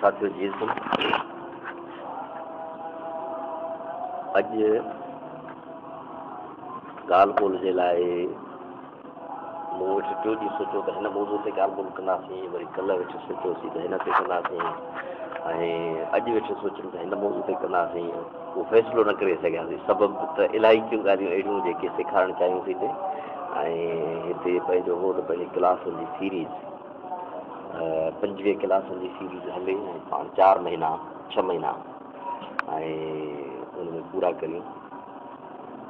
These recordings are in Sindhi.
ساٿيو جي سن اڄ ڳالهه ٻولهه جي لاء مون ويٺي ٽيون ڏينهن سوچيو ته هن موضوع تي ڳالهه ٻولهه ڪنداسين، وري ڪلهه ويٺي سوچيوسين ته هن تي ڪنداسين ۽ اڄ ويٺي سوچيم ته هن موضوع تي ڪنداسين. اهو فيصلو نه ڪري سگهياسين. سبب ته الاهي ڪيون ڳالهيون اهڙيون جيڪي سيکارڻ چاهيون ٿي تي ۽ هتي پنهنجو هو ته پنهنجي ڪلاسن جي سيريز 25 ڪلاسن جي سيريز هلي ۽ پاڻ چار مهينا ڇهه مهينا ۽ ان ۾ پورا ڪريون.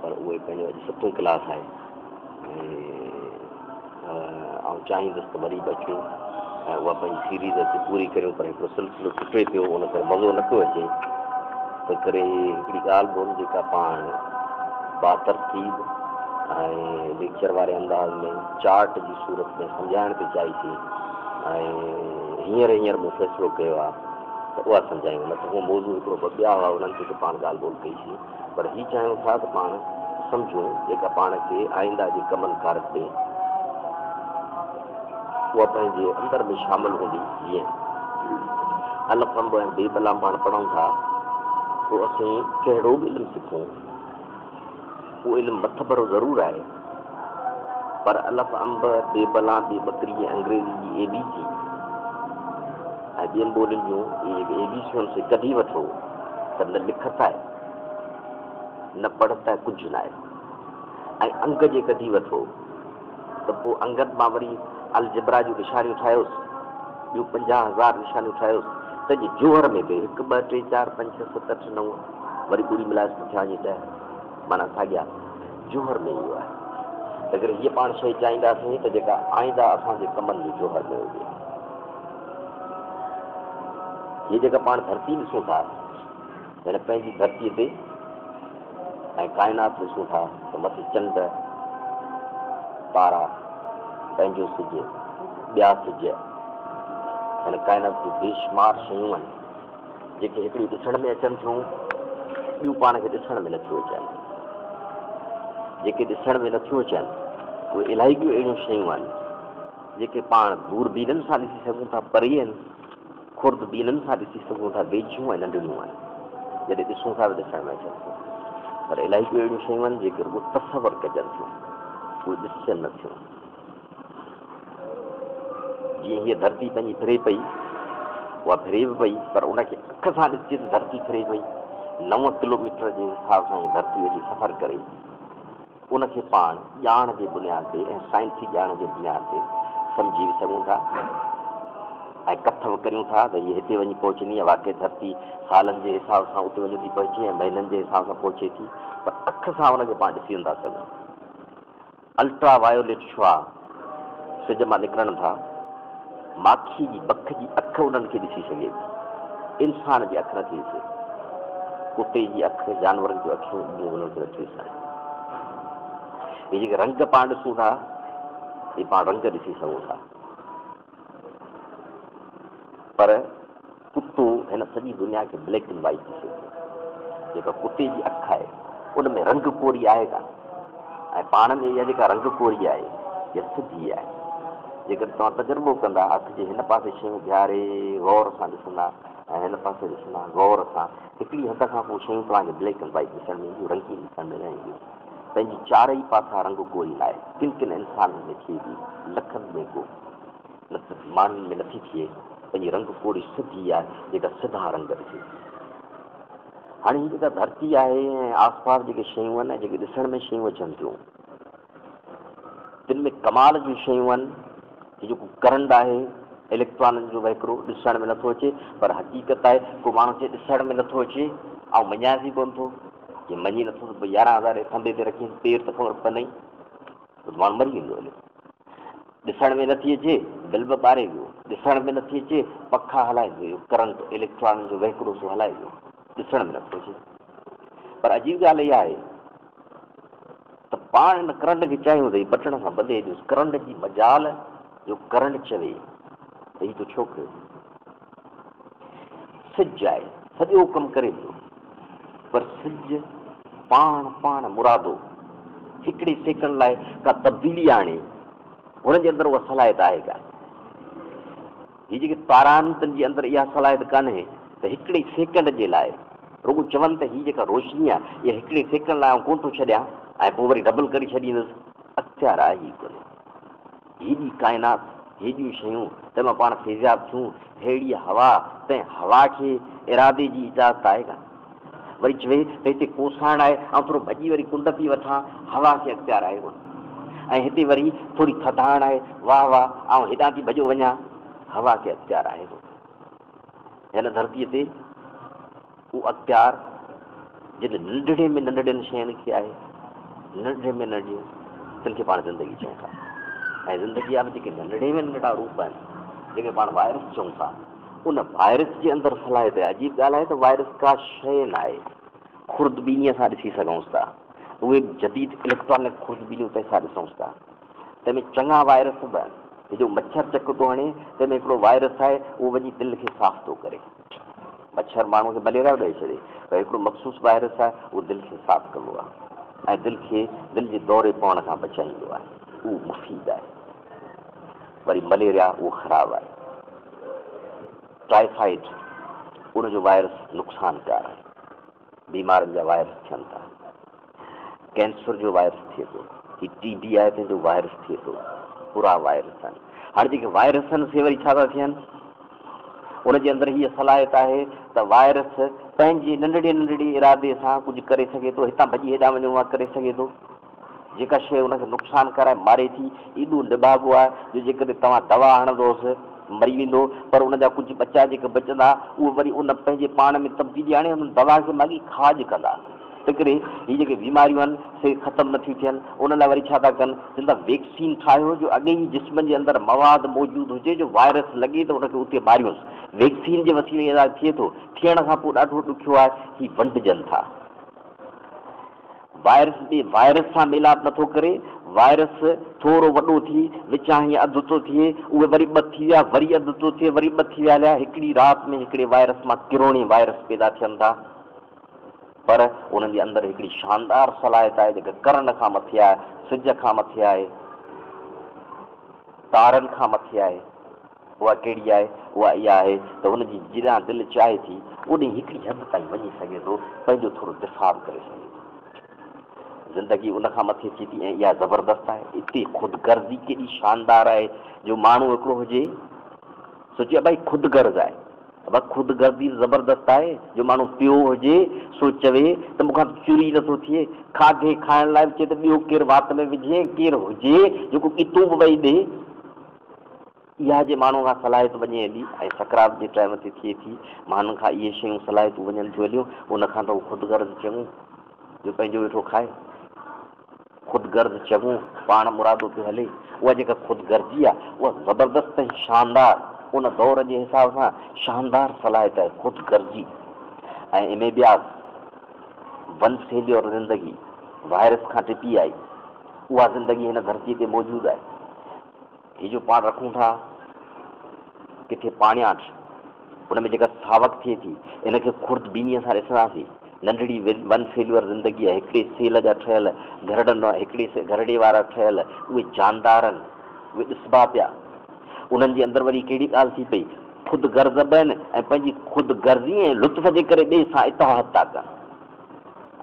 پر اهي پنهنجو اڄ ستون ڪلاس آهي ۽ آئون چاهيندس ته وري به اچون ۽ اها پنهنجي سيريز اچي پوري ڪريون پر هڪڙو سلسلو ٽٽي پيو ان ڪري مزو نه پيو اچي تنهن ڪري هڪڙي ڳالهه ٻولهه جيڪا پاڻ باترتيب ۽ ليڪچر واري انداز ۾ چارٽ جي صورت ۾ سمجهائڻ پئي چاهيسين ۽ هينئر هينئر مون فيصلو ڪيو آهي ته اها سمجهايون نه ته هونء موضوع هڪڙو ٻه ٻيا هئا انهن تي ته پاڻ ڳالهه ٻولهه ڪئيسين. پر هي چاهيون ٿا ته پاڻ سمجهون جيڪا پاڻ کي آئنده جي ڪمن ڪارن تي اها پنهنجي اندر ۾ شامل هوندي. جيئن الف انب ۽ بي بلام پاڻ پڙهون ٿا پوء اسين ڪهڙو به علم سکون اهو علم مٿڀرو ضرور آهي پر الف انب بي بلان بي ٻڪري ۽ انگريزي جي اي بي سي ۽ ٻين ٻولين جون اهي جيڪي اي بي سيون سي ڪڍي وٺو ته نه لکت آهي، نه پڙهت آهي، ڪجهه ناهي. ۽ انگ جي ڪڍي وٺو ته پوء انگن مان وري الجبرا جون نشانيون ٺاهيوس، ٻيون 50,000 نشانيون ٺاهيوس ته جي جوهر ۾ به هڪ، ٻه، ٽي، چار، پنج، ڇهه، ست، اٺ، نو، وري ٻڙي ملائيس ته ٿيا وڃي 10، معنيٰ ساڳيا جوهر ۾ اهو آهي. تنهنڪري هيء پاڻ شيء چاهينداسين ته جيڪا آئنده اسان جي ڪمن جو جوهر ۾ هجي. هيء جيڪا پاڻ ڌرتي ڏسون ٿا، هن پنهنجي ڌرتيء تي ۽ ڪائنات ڏسون ٿا ته مٿي چنڊ، تارا، پنهنجو سج، ٻيا سج، هن ڪائنات جون بيشمار شيون آهن، جيڪي هڪڙيون ڏسڻ ۾ اچن ٿيون، ٻيون پاڻ کي ڏسڻ ۾ نٿيون اچن. جيڪي ڏسڻ ۾ نٿيون اچن، اهي الاهي ٻيون اهڙيون شيون آهن، جيڪي پاڻ دوربينن سان ڏسي سگهون ٿا، پري آهن. خوردبينن سان ڏسي سگهون ٿا، ويجهيون ۽ ننڍڙيون آهن. جڏهن ڏسون ٿا ته ڏسڻ ۾ اچن ٿيون. پر الاهي ٻيون اهڙيون شيون آهن جيڪي رڳو تصور ڪجن ٿيون، اهي ڏسجن نه ٿيون. جيئن هيء ڌرتي پنهنجي ڦري پئي، اها ڦري به پئي، پر ان کي اک سان ڏسجي ته ڌرتي ڦري پئي. 9 ڪلوميٽر جي حساب سان هيء ڌرتي ويٺي سفر ڪري. ان کي پاڻ ڄاڻ جي بنياد تي ۽ سائنسي ڄاڻ جي بنياد تي سمجهي به سگهون ٿا ۽ ڪٿ به ڪريون ٿا ته هيء هتي وڃي پهچندي ۽ واقعي ڌرتي سالن جي حساب سان اتي وڃي ٿي پهچي ۽ مهينن جي حساب سان پهچي ٿي پر اک سان ان کي پاڻ ڏسي نٿا سگهون. الٽرا وايوليٽ شعاع سج مان نڪرن ٿا، ماکيء جي بک جي اک انهن کي ڏسي سگهي ٿي، انسان جي اک نٿي ڏسي. ڪتي جي اک، جانورن جون اکيون ٻيون انهن کي نٿيون ڏسن. هي جيڪي رنگ پاڻ ڏسون ٿا، هي پاڻ رنگ ڏسي سگهون ٿا، پر ڪتو هن سڄي دنيا کي بليڪ اينڊ وائيٽ ڏسي ٿو. جيڪا ڪتي جي اک آهي، ان ۾ رنگ ڪوري آهي ڪانه ۽ پاڻ ۾ اها جيڪا رنگ ڪوري آهي، اها سڌي آهي. جيڪڏهن توهان تجربو ڪندا، اک جي هن پاسي شيون بيهاري غور سان ڏسندا ۽ هن پاسي ڏسندا غور سان، هڪڙي حد کان پوء شيون توهان کي بليڪ اينڊ وائيٽ ڏسڻ ۾ اينديون، رنگين ڏسڻ ۾ نه اينديون. پنهنجي چارئي پاسا رنگ ڪوري ناهي. ڪن ڪن انسانن ۾ ٿئي ٿي، لکن ۾ ڪو. نه ته ماڻهن ۾ نٿي ٿئي. پنهنجي رنگ ڪوڙي سڌي آهي، جيڪا سڌا رنگ ڏسي ٿي. هاڻي هي جيڪا ڌرتي آهي ۽ آسپاس جيڪي شيون آهن ۽ جيڪي ڏسڻ ۾ شيون اچن ٿيون، تن ۾ ڪمال جون شيون آهن. هي جيڪو ڪرنٽ آهي، اليڪٽرانن جو وهڪرو، ڏسڻ ۾ نٿو اچي، پر حقيقت آهي، ڪو ماڻهو چئي ڏسڻ ۾ نٿو اچي، آئون مڃيانس ئي ڪونه ٿو. جي مڃي نٿو ته پوء 11,000 کنڀي تي رکينس پير ته خبر پوندئي، پوء ته ماڻهو مري ويندو هليو. ڏسڻ ۾ نٿي اچي، بلب ٻاري ويو. ڏسڻ ۾ نٿي اچي، پکا هلائي ويو. ڪرنٽ، اليڪٽرانن جو وهڪرو سو هلائي ويو. ڏسڻ ۾ نٿو اچي. پر عجيب ڳالهه اها آهي ته پاڻ هن ڪرنٽ کي چاهيون ته هي بٽڻ سان ٻڌي ڏيوس. ڪرنٽ جي مجال جو ڪرنٽ چوي ته هي تو ڇو ڪيو؟ سج آهي، سڄو ڪم ڪري پيو، پر سج پاڻ پاڻ مرادو هڪڙي سيڪنڊ لاء ڪا تبديلي آڻي هنن جي اندر اها صلاحيت آهي ڪانه. هي جيڪي تارا آهن تن جي اندر اها صلاحيت ڪانهي ته هڪڙي سيڪنڊ جي لاء رڳو چون ته هي جيڪا روشني آهي اها هڪڙي سيڪنڊ لاء آئون ڪونه ٿو ڇڏيان ۽ پوء وري ڊبل ڪري ڇڏيندس. اختيار آهي ئي ڪونهي. هيڏي ڪائنات، هيڏيون شيون، تنهن مان پاڻ فيضياب ٿيون، ههڙي هوا، تنهن هوا کي ارادي جي اجازت آهي ڪانه. وري چوي ته هتي ڪوساڻ آهي، آئون ٿورو ڀڄي وري ڪنڊ ٿي وٺان، هوا کي اختيار آهي ڪونه. ۽ هتي وري ٿوري ٿڌاڻ آهي، واهه واهه، آئون هيڏانهن ٿي ڀڄيو وڃان، هوا کي اختيار آهي ڪونه. هن ڌرتيء تي اهو اختيار جن ننڍڙي ۾ ننڍڙين شين کي آهي، ننڍڙي ۾ ننڍڙيون، تن کي پاڻ زندگي چئون ٿا. ۽ زندگيء جا به جيڪي ننڍڙي ۾ ننڍڙا روپ آهن، جنهن کي پاڻ وائرس چئون ٿا، ان وائرس جي اندر صلاحيت آهي. عجيب ڳالهه آهي ته وائرس ڪا شيء ناهي. خوردبينيء سان ڏسي سگهونس ٿا. اهي به جديد اليڪٽرانڪ خوردبينيون تنهن سان ڏسونس ٿا. تنهن ۾ چڱا وائرس به آهن. هي جو مڇر چڪ ٿو هڻي، تنهن ۾ هڪڙو وائرس آهي، اهو وڃي دل کي صاف ٿو ڪري. مڇر ماڻهوء کي مليريا به ڏئي ڇڏي، پر هڪڙو مخصوص وائرس آهي، اهو دل کي صاف ڪندو آهي ۽ دل کي دل جي دوري پوڻ کان بچائيندو آهي. اهو مفيد آهي. وري مليريا اهو خراب آهي. ٽائيفائيڊ ان جو وائرس نقصانڪار آهي. بيمارين جا وائرس ٿين ٿا. ڪينسر جو وائرس ٿئي ٿو. هي ٽي بي آهي تنهن جو وائرس ٿئي ٿو. پورا وائرس آهن. هاڻي جيڪي وائرس آهن سي وري ڇا ٿا ٿين؟ ان جي اندر هيء صلاحيت آهي ته وائرس پنهنجي ننڍڙي ننڍڙي ارادي سان ڪجهه ڪري سگهي ٿو. هتان ڀڄي هيڏانهن وڃڻو آهي ڪري سگهي ٿو. جيڪا شيء ان کي نقصان ڪرائي ماري ٿي، ايڏو نڀاڳو آهي جو جيڪڏهن توهان دوا هڻندوس مري ويندو، پر ان جا ڪجهه ٻچا جيڪي بچندا، اهي وري ان پنهنجي پاڻ ۾ تبديلي آڻي ان دوا کي ماڳهين کاڄ ڪندا. تنهنڪري هي جيڪي بيماريون آهن، سي ختم نه ٿيون ٿين، ان لاء وري ڇا ٿا ڪن، چون ٿا ويڪسين ٺاهيو جو اڳي ئي جسم جي اندر مواد موجود هجي جو وائرس لڳي ته ان کي اتي ماريونس. ويڪسين جي وسيلي علاج ٿئي ٿو، ٿيڻ کان پوء ڏاڍو ڏکيو آهي، هي ونڊجن ٿا. وائرس ٻئي وائرس سان ميلاپ نٿو ڪري، وائرس ٿورو وڏو ٿي وچان هيئن اڌ ٿو ٿئي، اهي وري ٻه ٿي ويا، وري اڌ ٿو ٿئي، وري ٻه ٿي ويا هليا، هڪڙي رات ۾ هڪڙي وائرس مان ڪروڙين وائرس پيدا ٿين ٿا، پر انهن جي اندر هڪڙي شاندار صلاحيت آهي جيڪا ڪرن کان مٿي آهي، سج کان مٿي آهي، تارن کان مٿي آهي. اها ڪهڙي آهي؟ اها اها آهي ته هن جي جيڏانهن دل چاهي ٿي، اوڏي هڪڙي حد تائين وڃي سگهي ٿو، پنهنجو ٿورو دفاع به ڪري سگهي ٿو. زندگي ان کان مٿي ٿئي ٿي ۽ اها زبردست آهي. اتي خود غرضي ڪيڏي شاندار آهي جو ماڻهو هڪڙو هجي، سو چئي ابا هي خود غرض آهي. ابا خود غرضي به زبردست آهي جو ماڻهو پيو هجي، سو چوي ته مون کان چري نٿو ٿئي. کاڌي کائڻ لاء به چئي ته ٻيو ڪير وات ۾ وجهي ۽ ڪير هجي جيڪو ڳتون به وهي ڏئي. اها جي ماڻهوء کان صلاحيت وڃي هلي ۽ سڪرات جي ٽائيم تي ٿئي ٿي، ماڻهن کان اهي شيون صلاحيتون وڃن ٿيون هليون، ان کان ته هو خود غرض چڱو جو پنهنجو ويٺو کائي. خود غرض چڱو پاڻ مرادو پيو هلي. اها جيڪا خود غرضي آهي، اها زبردست ۽ شاندار، ان دور جي حساب سان شاندار صلاحيت آهي، خود غرضي ۽ اميبياز، ون سيليور زندگي، وائرس کان ٽپي آئي، اها زندگي هن ڌرتيء تي موجود آهي. هي جو پاڻ رکون ٿا ڪٿي پاڻياٺ، ان ۾ جيڪا ساوڪ ٿئي ٿي، ان کي خوردبينيء سان ڏسنداسين. ننڍڙي ون سيليور زندگي آهي، هڪڙي سيل جا ٺهيل گهرڙن، هڪڙي گهرڙي وارا ٺهيل اهي جاندار آهن، اهي ڏسبا پيا. انهن جي اندر وري ڪهڙي ڳالهه ٿي پئي، خود غرض به آهن ۽ پنهنجي خود غرضي ۽ لطف جي ڪري ٻئي سان اتحاد ٿا ڪن.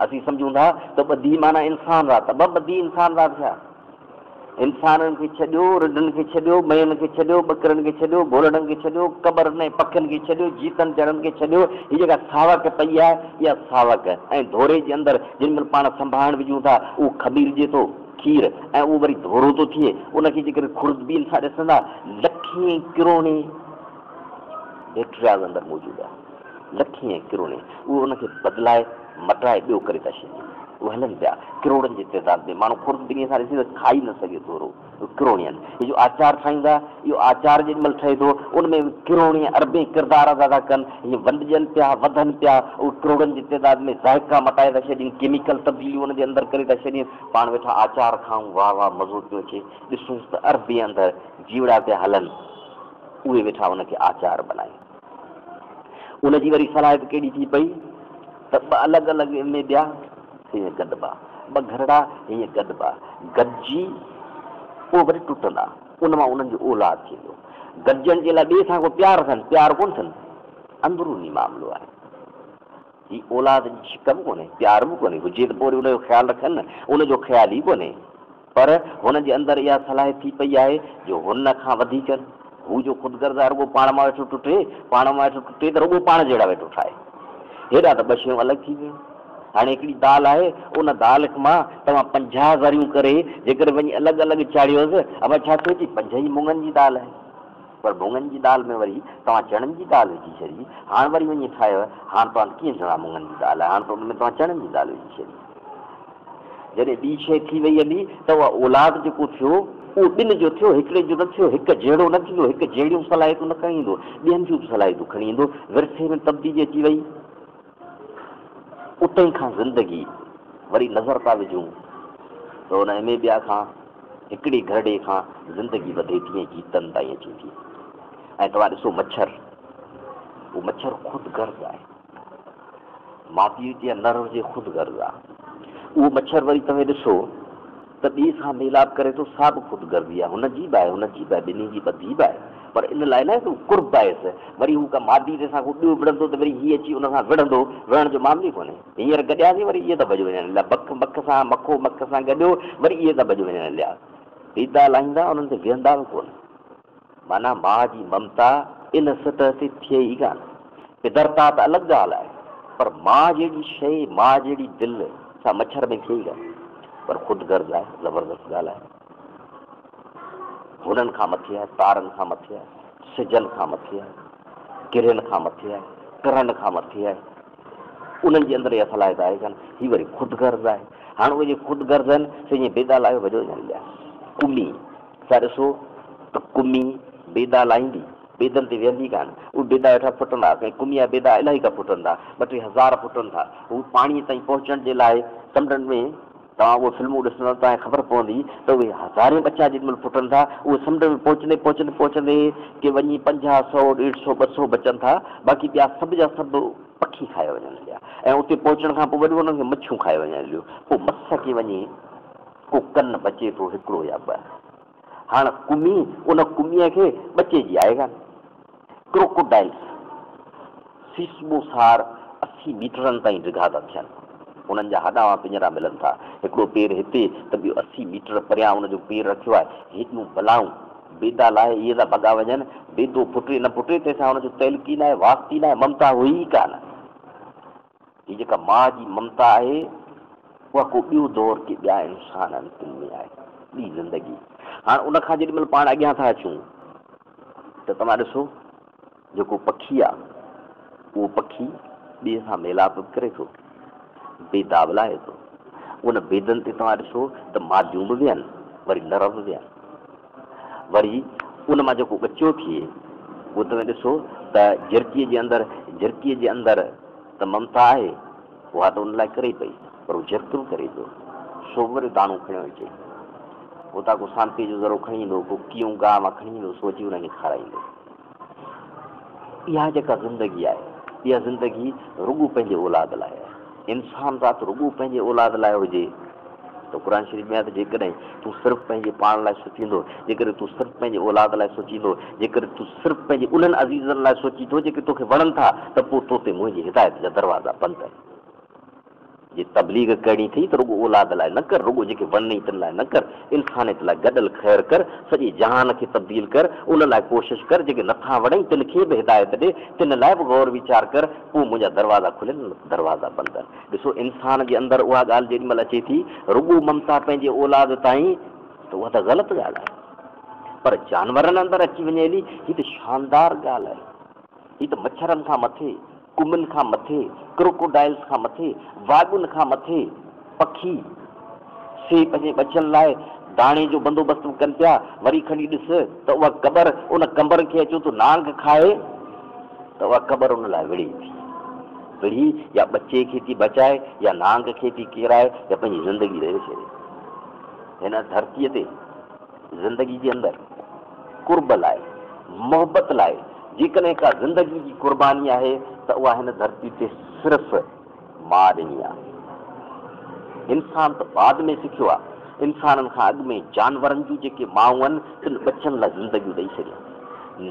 اسين سمجهون ٿا ته ٻڌي معنيٰ انسان ذات، ابا ٻڌي انسان ذات ڇا؟ انسانن کي ڇڏيو، رڍن کي ڇڏيو، مينهن کي ڇڏيو، ٻڪرين کي ڇڏيو، ڀولڙن کي ڇڏيو، ڪٻرن ۽ پکين کي ڇڏيو، جيتن جڙن کي ڇڏيو، هي جيڪا ساوڪ پئي آهي، اها ساوڪ ۽ ڌوري جي اندر جنھن مھل پاڻ سنڀاهڻ وجهون ٿا، اهو خميرجي ٿو، کير، ۽ اهو وري ڌورو ٿو ٿئي، ان کي جيڪڏهن خوردبين سان ڏسندا، لکين ڪروڙين بيڪٽرياز اندر موجود آهن. لکين ۽ ڪروڙين اهي ان کي بدلائي مٽائي ٻيو ڪري ٿا ڇڏين. اهي هلن پيا ڪروڙن جي تعداد ۾ ماڻهو خوردبينيء سان ڏسي ته کائي نه سگهي ٿورو اهي ڪروڙين هي جو آچار ٺاهيون ٿا اهو آچار جيڏي مهل ٺهي ٿو ان ۾ ڪروڙين اربين ڪردار ادا ٿا ڪن هيئن ونڊجن پيا وڌن پيا اهي ڪروڙن جي تعداد ۾ ذائقا مٽائي ٿا ڇڏين ڪيميڪل تبديليون ان جي اندر ڪري ٿا ڇڏين پاڻ ويٺا آچار کائون واهه واهه مزو پيو اچي ڏسونس ته اربين اندر جيوڙا پيا هلن اهي ويٺا ان کي آچار بنائين. ان جي وري صلاحيت ڪهڙي ٿي پئي ته ٻه الڳ الڳ ۾ ٻيا ائين گڏبا، ٻه گهرڙا ائين گڏبا، گڏجي پوء وري ٽٽندا. ان مان انهن جو اولاد ٿيندو. گڏجڻ جي لاء ٻئي سان ڪو پيار اٿن؟ پيار ڪونه اٿن، اندروني معاملو آهي. هي اولاد جي ڇڪ به ڪونهي، پيار به ڪونهي. هجي ته پوء وري ان جو خيال رکن نه، ان جو خيال ئي ڪونهي. پر هن جي اندر اها صلاحيت ٿي پئي آهي جو هن کان وڌيڪ هو جو خود غرض آهي، رڳو پاڻ مان ويٺو ٽٽي، پاڻ مان ويٺو ٽٽي ته رڳو پاڻ جهڙا ويٺو ٺاهي. هيڏا ته ٻه شيون الڳ ٿي ويون. هاڻي هڪڙي دال آهي، ان دال مان توهان 50 ذريون ڪري جيڪڏهن وڃي الڳ الڳ چاڙهيوس، ابا ڇا ٿيو؟ چي پنج ئي مڱن جي دال آهي. پر مڱن جي دال ۾ وري توهان چڻن جي دال وجهي ڇڏي، هاڻ وري وڃي ٺاهيو، هاڻ توهان ڪيئن چوندا مڱن جي دال آهي، هاڻ ته ان ۾ توهان چڻن جي دال وجهي ڇڏي. جڏهن ٻي شيء ٿي وئي هلي ته اها اولاد جيڪو ٿيو اهو ٻن جو ٿيو، هڪڙي جو نه ٿيو، هڪ جهڙو نه ٿيندو، هڪ جهڙيون صلاحيتون نه کڻي ايندو، ٻين جون به صلاحيتون کڻي ايندو، ورثي ۾ تبديلي اچي وئي. اتي کان زندگي وري نظر ٿا وجهون ته ان اميبيا کان هڪڙي گهرڙي کان زندگي وڌي ٿي ۽ جيتن تائين اچي ٿي. ۽ توهان ڏسو مڇر، اهو مڇر خود غرض آهي، مادي هجي يا نر هجي خود غرض آهي. اهو مڇر وري توهين ڏسو ته ٻئي سان ميلاپ ڪري ٿو، سا به خود غرضي آهي، هن جي به آهي، هن جي به آهي، ٻنهي جي ٻڌي به آهي، پر ان لاء ناهي ته هو قرب آهيس، وري هو ڪا مادي تي سان ڪو ٻيو وڙهندو ته وري هي اچي ان سان وڙهندو، وڙهڻ جو معاملو ئي ڪونهي. هينئر گڏياسين وري اهي ٿا ڀڄ وڃن هليا، بک مک سان، مکو مک سان گڏيو، وري اهي ٿا ڀڄ وڃن هليا. بيدا لاهيندا، انهن تي ويهندا به ڪونه. معنيٰ ماء جي ممتا ان سطح تي ٿئي ئي ڪانه. پدرتا ته الڳ ڳالهه آهي، پر ماء جهڙي شيء، ماء جهڙي دل، سا مڇر ۾ ٿئي ئي ڪانه. پر خود غرض آهي، زبردست ڳالهه آهي. هنن کان مٿي آهي، تارن کان مٿي آهي، سجن کان مٿي آهي، گرهن کان مٿي آهي، ڪرن کان مٿي آهي. انهن جي اندر اها صلاحيت آهي ڪانه. هي وري خود غرض آهي. هاڻ اهي جيڪي خود غرض آهن، سي ائين بيدا لاهيو ڀڄو وڃن هليا. ڪمي، سا ڏسو ته ڪمي بيدا لاهيندي، بيدن تي ويهندي ڪانه. اهي بيدا ويٺا ڦٽندا. ڪنهن ڪمي جا بيدا الاهي ڪا ڦٽن ٿا، ٻه ٽي هزار ڦٽن ٿا. هو پاڻيء تائين پهچڻ جي لاء سمنڊن ۾ توهان اهي فلمون ڏسندا ته توهان کي خبر پوندي ته اهي هزارين ٻچا جيڏي مهل ڦٽن ٿا، اهي سمنڊ ۾ پهچندي پهچندي پهچندي ڪي وڃي 50، 100، 150، 200 بچن ٿا، باقي ٻيا سڀ جا سڀ پکي کائي وڃن هليا ۽ اتي پهچڻ کان پوء وري انهن کي مڇيون کائي وڃن هليون. پوء مس کي وڃي ڪو ڪن بچي ٿو هڪڙو يا ٻه. هاڻ ڪمي ان ڪميء کي ٻچي جي آهي ڪانه. ڪروڪوڊائلز سيسموسار 80 ميٽرن تائين ڊگها ٿا ٿين. انهن جا هڏا مان پڃرا ملن ٿا. هڪڙو پير هتي ته ٻيو 80 ميٽر پريان ان جو پير رکيو آهي. هيڏيون بلائون بيدا لاهي اهي ٿا ڀڳا وڃن. بيدو ڦٽي نه ڦٽي تنهن سان هن جو تعلق ئي ناهي، واسطي ئي ناهي، ممتا هئي ئي ڪانه. هي جيڪا ماء جي ممتا آهي، اها ڪو ٻيو دور ڪي ٻيا انسان آهن تن ۾ آهي، ٻي زندگي. هاڻ ان کان جيڏي مهل پاڻ اڳيان ٿا اچون ته توهان ڏسو جيڪو پکي آ، اهو پکي ٻئي سان ميلاپ به ڪري ٿو، بيدا به لاهي ٿو. ان بيدن تي توهان ڏسو ته ماديون به ويهن، وري نر به ويهن. وري ان مان جيڪو ٻچو ٿئي، اهو توهين ڏسو ته جهرڪيء جي اندر، جهرڪيء جي اندر ته ممتا آهي، اها ته ان لاء ڪري پئي، پر هو جهرڪ به ڪري پيو، سو به وري داڻو کڻيو اچي. اتان ڪو سانتيء جو ذرو کڻي ايندو، ڪو ڪيئون گاهه مان کڻي ايندو، سو اچي انهن کي کارائيندو. اها جيڪا زندگي آهي، اها زندگي رڳو پنهنجي اولاد لاء آهي. انسان ذات رڳو پنهنجي اولاد لاء هجي ته قرآن شريف ۾ آهي ته جيڪڏهن تون صرف پنهنجي پاڻ لاء سوچيندو، جيڪڏهن تون صرف پنهنجي اولاد لاء سوچيندو، جيڪڏهن تون صرف پنهنجي انهن عزيزن لاء سوچين ٿو جيڪي توکي وڻن ٿا ته پوء تو تي منهنجي هدايت جا دروازا بند آهن. جي تبليغ ڪرڻي اٿئي ته رڳو اولاد لاء نه ڪر، رڳو جيڪي وڻنئي تن لاء نه ڪر، انسانيت لاء گڏيل خير ڪر، سڄي جهان کي تبديل ڪر، ان لاء ڪوشش ڪر، جيڪي نٿا وڻئي تن کي به هدايت ڏي، تن لاء به غور ويچار ڪر، پوء منهنجا دروازا کليل نه ته دروازا بند آهن. ڏسو انسان جي اندر اها ڳالهه جيڏي مهل اچي ٿي، رڳو ممتا پنهنجي اولاد تائين، ته اها ته غلط ڳالهه آهي، پر جانورن اندر اچي وڃي هلي، هي ته شاندار ڳالهه آهي. هي ته مڇرن کان مٿي، ڪمن کان مٿي، ڪروڪوڊائلز کان مٿي، واڳن کان مٿي پکي، سي پنهنجي ٻچن لاء داڻي جو بندوبست به ڪن پيا. وري کڻي ڏس ته اها قبر، ان قمبر کي اچيو ٿو نانگ کائي ته اها قبر ان لاء وڙهي ٿي. وڙهي يا ٻچي کي ٿي بچائي يا نانگ کي ٿي ڪيرائي يا پنهنجي زندگي ڏئي ڇڏي. هن ڌرتيء تي زندگي جي اندر قرب لاء، محبت لاء جيڪڏهن ڪا زندگي جي قرباني آهي ته اها هن ڌرتي تي صرف ماء ڏني آهي. انسان ته بعد ۾ سکيو آهي. انسانن کان اڳ ۾ جانورن جون جيڪي مائون آهن، تن ٻچن لاء زندگيون ڏئي ڇڏيون.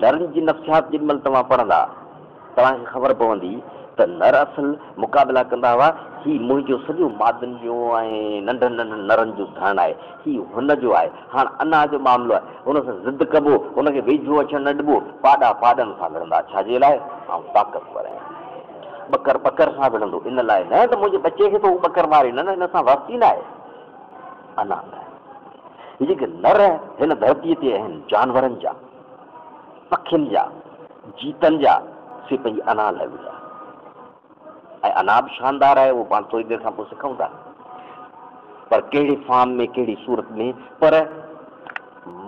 نرن جي نفسيات جيڏي مهل توهان پڙهندا، توهان کي خبر پوندي ته نر اصل مقابلا ڪندا هئا، هي منهنجو سڄو مادن جو ۽ ننڍن ننڍن نرن جو ڌڻ آهي، هي هن جو آهي، هاڻ انا جو معاملو آهي، هن سان ضد ڪبو، هن کي ويجهو اچڻ نه ڏبو، پاڏا پاڏن سان وڙهندا، ڇا جي لاء؟ آئون طاقتور آهيان. ٻڪر ٻڪر سان وڙهندو، ان لاء نه ته منهنجي ٻچي کي ٿو هو ٻڪر ماري، نه نه هن سان واسطي نه آهي، انا لاء. هي جيڪي نر هن ڌرتيء تي آهن، جانورن جا، پکين جا، جيتن جا، سي پنهنجي انا لاء وڙهيا. ۽ انا به شاندار آهي، اهو پاڻ ٿوري دير کان پوء سکون ٿا، پر ڪهڙي فارم ۾، ڪهڙي صورت ۾، پر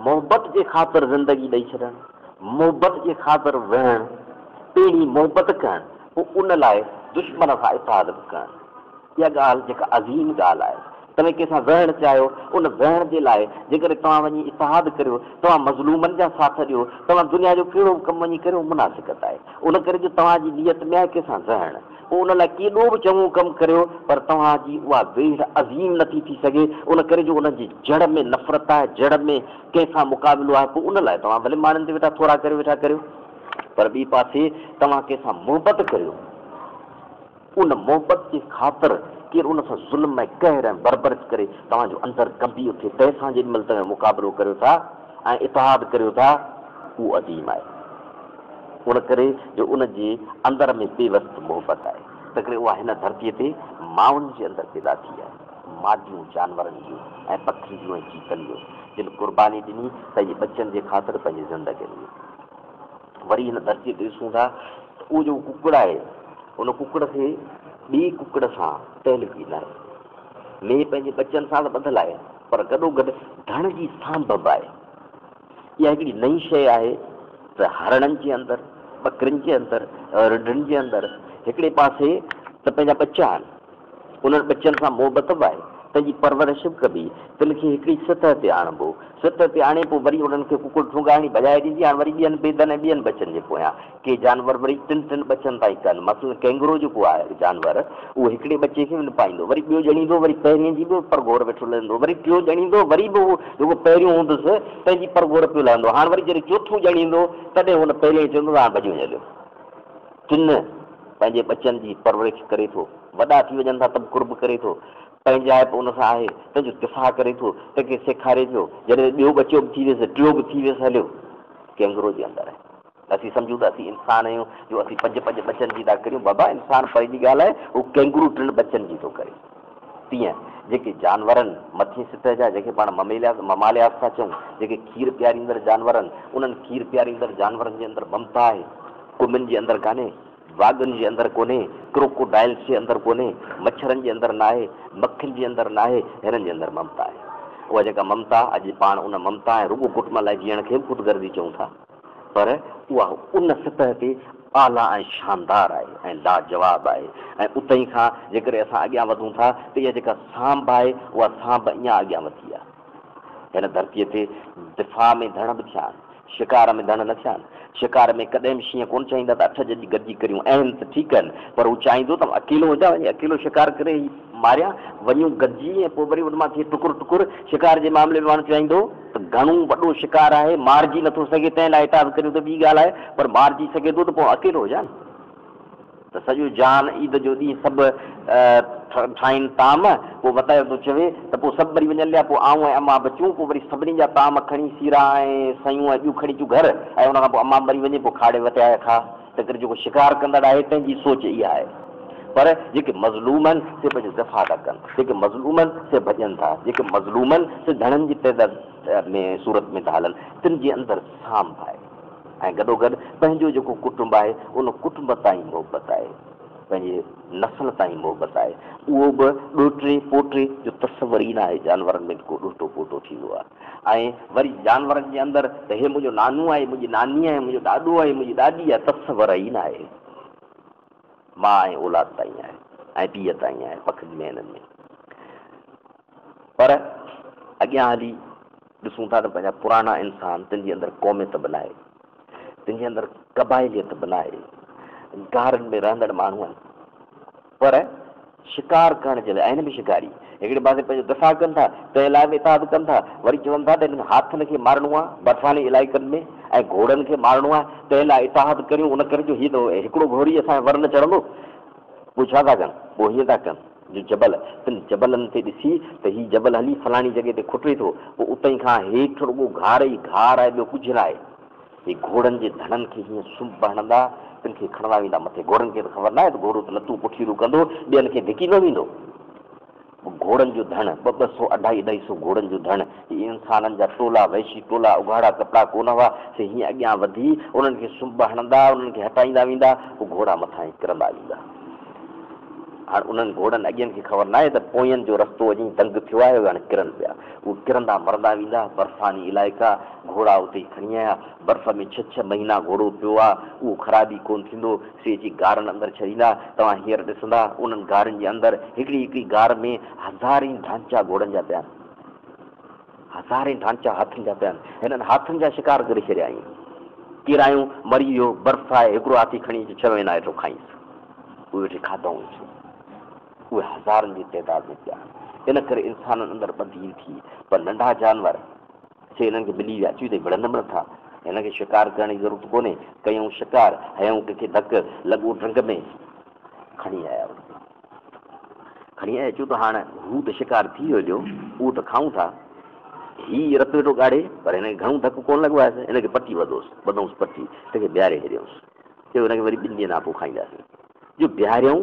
محبت جي خاطر زندگي ڏئي ڇڏڻ، محبت جي خاطر وڙهڻ، پهرين محبت ڪرڻ، پوء ان لاء دشمن سان اتحاد به ڪرڻ، اها ڳالهه جيڪا عظيم ڳالهه آهي. توهين ڪنهن سان وڙهڻ چاهيو، ان وڙهڻ جي لاء جيڪڏهن توهان وڃي اتحاد ڪريو، توهان مظلومن جا ساٿ ڏيو، توهان دنيا جو ڪهڙو به ڪم وڃي ڪريو، منافقت آهي. ان ڪري جو توهان جي نيت ۾ آهي ڪنهن سان وڙهڻ، پوء ان لاء ڪيڏو به چڱو ڪم ڪريو، پر توهان جي اها ويڙهه عظيم نٿي ٿي سگهي، ان ڪري جو انهن جي جڙ ۾ نفرت آهي، جڙ ۾ ڪنهن سان مقابلو آهي، پوء ان لاء توهان ڀلي ماڻهن تي ويٺا ٿورا ڪريو ويٺا ڪريو، پر ٻي پاسي توهان ڪنهن سان محبت ڪريو. ان محبت جي خاطر ڪير ان سان ظلم ۽ قهر ۽ بربريت ڪري توهان جو اندر ڪنبي اٿي تنهن سان جيڏي مهل توهين مقابلو ڪريو ٿا ۽ اتحاد ڪريو ٿا اهو عظيم آهي ان ڪري جو ان جي اندر ۾ پيوست محبت آهي تنهنڪري اها هن ڌرتي تي مائن جي اندر پيدا ٿي آهي ماديون جانورن جون ۽ پکين جون ۽ جيتن جون جن قرباني ڏني پنهنجي ٻچن جي خاطر پنهنجي زندگين جي. وري هن ڌرتيء تي ڏسون ٿا ته اهو جيڪو ڪڪڙ آهي، ان ڪڪڙ کي ٻئي ڪڪڙ سان تعلق ئي ناهي. مينهن پنهنجي ٻچن سان ته ٻڌل آهي، پر گڏوگڏ ڌڻ جي سانڀ به آهي. اها هڪڙي نئين شيء آهي ته هرڻن جي اندر، ٻڪرين جي اندر، رڍن جي اندر هڪڙي پاسي ته پنهنجا ٻچا آهن، انهن ٻچن سان محبت به آهي، تن جي پرورش به ڪبي، تن کي هڪڙي سطح تي آڻبو، سطح تي آڻي پوء وري انهن کي ڪڪڙ ٺونگا هڻي ڀڄائي ڏيندي، هاڻ وري ٻين بيدن ۽ ٻين ٻچن جي پويان. ڪي جانور وري ٽن ٽن ٻچن تائين ڪن، مثلاً ڪينگرو جيڪو آهي جانور، اهو هڪڙي ٻچي کي به نه پائيندو، وري ٻيو ڄڻيندو، وري پهرئين جي به پرگهور ويٺو لهندو، وري ٽيون ڄڻيندو، وري به اهو جيڪو پهريون هوندس، تنهن جي پرگهور پيو لهندو، هاڻ وري جڏهن چوٿون ڄڻيندو، تڏهن هن پهرئين کي چوندو ته هاڻ ڀڄي وڃ هليو. ٽن پنهنجي ٻچن جي پرورش ڪري ٿو، وڏا ٿي وڃن ٿا ته به قرب ڪري ٿو، پنهنجائپ ان سان آهي، تنهن جو دفاع ڪري ٿو، تنهن کي سيکاري پيو، جڏهن ٻيو ٻچو به ٿي ويس، ٽيون به ٿي ويس هليو ڪينگرو جي اندر آهي. اسين سمجهون ته اسين انسان آهيون جو اسين پنج پنج ٻچن جي ٿا ڪريون، بابا انسان پري جي ڳالهه آهي، هو ڪينگرو ٽن ٻچن جي ٿو ڪري. تيئن جيڪي جانورن مٿين سطح جا جنهن کي پاڻ مميلياس ممالياس ٿا چئون، جيڪي کير پياريندڙ جانور آهن، انهن کير پياريندڙ جانورن جي اندر ممتا آهي، ڪمين جي اندر ڪانهي، واڳن جي اندر ڪونهي، ڪروڪوڊائلز جي اندر ڪونهي، مڇرن جي اندر ناهي، مکين جي اندر ناهي، هنن جي اندر ممتا آهي. اها جيڪا ممتا، اڄ پاڻ ان ممتا ۽ رڳو ڪٽنب لاء جيئڻ کي به خود غرضي چئون ٿا، پر اها ان سطح تي اعليٰ ۽ شاندار آهي ۽ لاجواب آهي ۽ اتهين کان جيڪڏهن اسان اڳيان وڌون ٿا ته اها جيڪا سانڀ آهي، اها سانڀ اڃا اڳيان وڌي آهي. هن ڌرتيء تي دفاع ۾ ڌڻ به ٿيا آهن. شڪار ۾ ڌڻ نه ٿيا آهن. شڪار ۾ ڪڏهن به شينهن ڪونه چاهيندا ته اٺ جڏي گڏجي ڪريون. آهن ته ٺيڪ آهن، پر هو چاهيندو ته آئون اڪيلو هجان، وڃي اڪيلو شڪار ڪري هي ماريان، وڃون گڏجي ۽ پوء وري ان مان ٿئي ٽڪر ٽڪر. شڪار جي معاملي ۾ ماڻهو چاهيندو ته گهڻو وڏو شڪار آهي، مارجي نٿو سگهي، تنهن لاء اتحاد ڪريون ته ٻي ڳالهه آهي، پر مارجي سگهي ٿو ته پوء آئون اڪيلو هجان. ته سڄو جهان عيد جو ڏينهن سڀ ٺاهين طعام، پوء وتايو ٿو چوي ته پوء سڀ مري وڃن ليا، پوء آئون ۽ امان بچون، پوء وري سڀني جا طعام کڻي سيرا ۽ سيون ۽ ٻيون کڻي اچون گهر ۽ ان کان پوء امان مري وڃي پوء کاڙي وتايا کاء. تنهنڪري جيڪو شڪار ڪندڙ آهي تنهن جي سوچ اها آهي. پر جيڪي مظلوم آهن سي پنهنجو دفاع ٿا ڪن، جيڪي مظلوم آهن سي ڀڄن ٿا، جيڪي مظلوم آهن سي ڌڻن جي تعداد ۾ صورت ۾ ٿا هلن، تن جي اندر سانڀ آهي. ۽ گڏوگڏ پنهنجو جيڪو ڪٽنب آهي ان ڪٽنب تائين محبت آهي، پنهنجي نسل تائين محبت آهي، اهو به ڏوهٽي پوٽي جو تصور ئي ناهي، جانورن ۾ به ڪو ڏوهٽو پوٽو ٿيندو آهي ۽ وري جانورن جي اندر ته هي منهنجو نانو آهي، منهنجي ناني آهي، منهنجو ڏاڏو آهي، منهنجي ڏاڏي آهي، تصور ئي ناهي، ماء ۽ اولاد تائين آهي ۽ پيء تائين آهي پکين ۾ هنن ۾ پر اڳيان هلي ڏسون ٿا ته پنهنجا پراڻا انسان تن جي اندر قوميت به ناهي، تن جي اندر قبائليت به ناهي، غارن ۾ رهندڙ ماڻهو آهن پر شڪار ڪرڻ جي لاءِ آهن به شڪاري. هڪڙي پاسي پنهنجو دفاع ڪن ٿا، تنهن لاءِ به اتحاد ڪن ٿا. وري چون ٿا ته هنن هاٿين کي مارڻو آهي برفاني علائقن ۾ ۽ گهوڙن کي مارڻو آهي، تنهن لاءِ اتحاد ڪريون. ان ڪري جو هيءَ ته هڪڙو گهوڙي اسان جي ور نه چڙهندو. پوءِ ڇا ٿا ڪن؟ پوءِ هيئن ٿا ڪن جو جبل، تن جبلن تي ڏسي ته هي جبل هلي فلاڻي جڳهه تي کٽي ٿو، پوءِ اتي کان هيٺ رڳو گهار ئي گهار آهي، ٻيو ڪجهه نه آهي. هي گهوڙن جي ڌڻن کي هيئن سنب هڻندا، تن کي کڻندا ويندا مٿي. گهوڙن کي ته خبر نه آهي ته گهوڙو ته لتون پٺيرون ڪندو، ٻين کي ڌڪيندو ويندو. پوءِ گهوڙن جو ڌڻ ٻه ٻه سؤ، اڍائي اڍائي سؤ گهوڙن جو ڌڻ، هي انسانن جا ٽولا، وحشي ٽولا، اگهاڙا ڪپڙا ڪونه هئا، سي هيئن اڳيان وڌي انهن کي سنب هڻندا، انهن کي هٽائيندا ويندا، پوءِ گهوڙا مٿان ئي ڪرندا ويندا. هاڻي انهن گهوڙن اڳين کي خبر نه آهي ته پوين جو رستو اڄ دنگ ٿيو آهي، هاڻي ڪرن پيا. اهي ڪرندا مرندا ويندا. برفاني علائقا، گهوڙا اتي کڻي آيا. برف ۾ ڇهه ڇهه مهينا گهوڙو پيو آهي، اهو خرابي ڪونه ٿيندو. سي اچي گارن اندر ڇڏيندا. توهان هينئر ڏسندا انهن گارن جي اندر هڪڙي هڪڙي گار ۾ هزارين ڍانچا گهوڙن جا پيا آهن، هزارين ڍانچا هاٿين جا پيا آهن. هنن هاٿين جا شڪار ڪري ڇڏيا آهن. ڪيرايون مري ويو، برف آهي، هڪڙو هاٿي کڻي اچي 6 مهينا هيٺو کائينس، اهي ويٺي کاڌائون. اهي هزارن جي تعداد ۾ پيا. ان ڪري انسانن اندر ٻڌي ٿي. پر ننڍا جانور سي هنن کي ملي ويا، اچي ته وڙهن به نٿا. هن کي شڪار ڪرڻ جي ضرورت ڪونهي. ڪيون شڪار، هيون ڪنهن کي ڌڪ لڳو، ٽنگ ۾ کڻي آيا، کڻي آيا. اچون ته هاڻي هو ته شڪار ٿي ويو هليو، اهو ته کائون ٿا. هيءَ رت ويٺو ڳاڙي، پر هن کي گهڻو ڌڪ ڪونه لڳو آهي. هن کي پٽي وڌوس، ٻڌوس پٽي، تنهن کي بيهاري ڇڏيوس. چيو هن کي وري 2 ڏينهن کان پوءِ کائينداسين. جو بيهاريئون،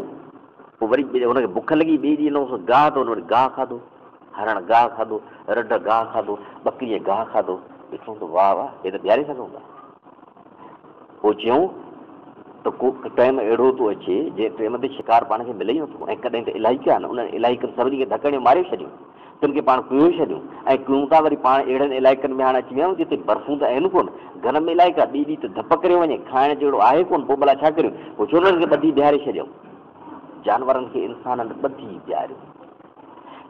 پوءِ وري هن کي بک لڳي. ٻئي ڏينهن ڏنوس گاهه ته هن وري گاهه کاڌو. هرڻ گاهه کاڌو، رڍ گاهه کاڌو، ٻڪريءَ گاهه کاڌو. ڏٺو ته واهه واهه، هي ته بيهاري سگهون ٿا. پوءِ چيئون ته ڪو ٽائيم اهڙو ٿو اچي جنهن ٽائيم تي شڪار پاڻ کي ملي ئي نٿو. ۽ ڪڏهن ته علائقا آهن، انهن علائقن سڀني کي ڌڪ هڻي ماري ڇڏيون، تن کي پاڻ ڪهي ڇڏيون ۽ ڪيون ٿا. وري پاڻ اهڙن علائقن ۾ هاڻي اچي ويا آهيون جتي برفون ته آهن ڪونه، گرم علائقا، ٻئي ڏينهن ته ڌپ ڪري وڃي، کائڻ جهڙو آهي ڪونه. پوءِ ڀلا ڇا ڪريون؟ پوءِ ڇو انهن کي ٻڌي بيهاري ڇڏيون؟ جانورن کي انسانن ٻڌي بيهاريو.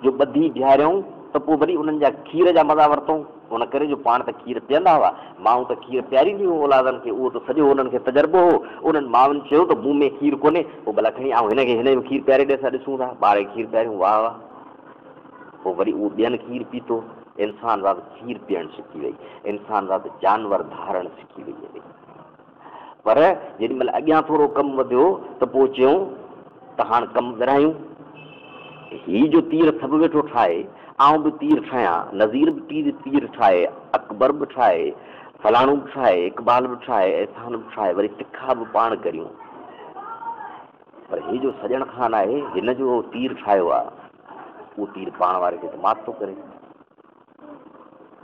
جو ٻڌي بيهاريئون ته پوءِ وري انهن جا کير جا مزا ورتئون. ان ڪري جو پاڻ ته کير پيئندا هئا، مائون ته کير پيارينديون هيون اولادن کي، اهو ته سڄو انهن کي تجربو هو. انهن مائن چيو ته مون ۾ کير ڪونهي، پوءِ ڀلا کڻي آئون هن کي هن جو کير پياري ڏسان، ڏسون ٿا. ٻار کي کير پياريون، واهه واهه. پوءِ وري اهو ٻين کير پيتو. انسان ذات کير پيئڻ سکي وئي، انسان ذات جانور ڌارڻ سکي وئي. پر جيڏي مهل اڳيان ٿورو ڪم وڌيو ته پوءِ چيون ته هاڻي ڪم ورهايون. هي جو تير سڀ ويٺو ٺاهي، آئون به تير ٺاهيان، نذير به تير ٺاهي، اڪبر به ٺاهي، فلاڻو به ٺاهي، اقبال به ٺاهي، احسان به ٺاهي، وري تکا به پاڻ ڪريون. پر هي جو سڄڻ خان آهي، هن جو تير ٺاهيو آهي، اهو تير پاڻ واري کي ته مات ٿو ڪري.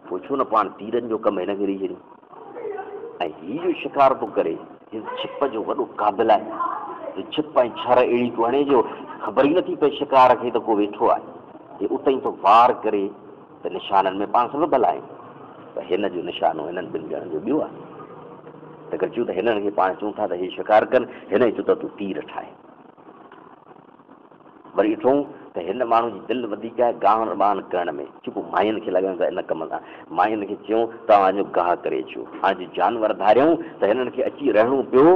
پوءِ ڇو نه پاڻ تيرن جو ڪم هن کي ڏيئي ڇڏيون؟ ۽ هي جو شڪار ٿو ڪري، هي ڇپ جو وڏو قابل آهي. هي ڇپ ۽ ڇر اهڙي ٿو هڻي جو خبر ئي نٿي پئي شڪار کي ته ڪو ويٺو آهي. هي اتي ئي ٿو وار ڪري ته نشانن ۾ پاڻ سڀ ڀلا آهيون، ته هن جو نشانو هنن ٻن ڄڻن جو ٻيو آهي. ته ڪري چيون ته هنن کي پاڻ چئون ٿا ته هي شڪار ڪن، هن کي چئون ٿا تون تير ٺاهي. وري ڏٺو ته هن ماڻهو جي دل وڌيڪ آهي گاهن ٻان ڪرڻ ۾. چڪو ماين کي لڳايون ٿا ان ڪم سان. ماين کي چيون توهان جو گاهه ڪري اچو. هاڻي جو جانور ڌاريئون ته هنن کي اچي رهڻو پيو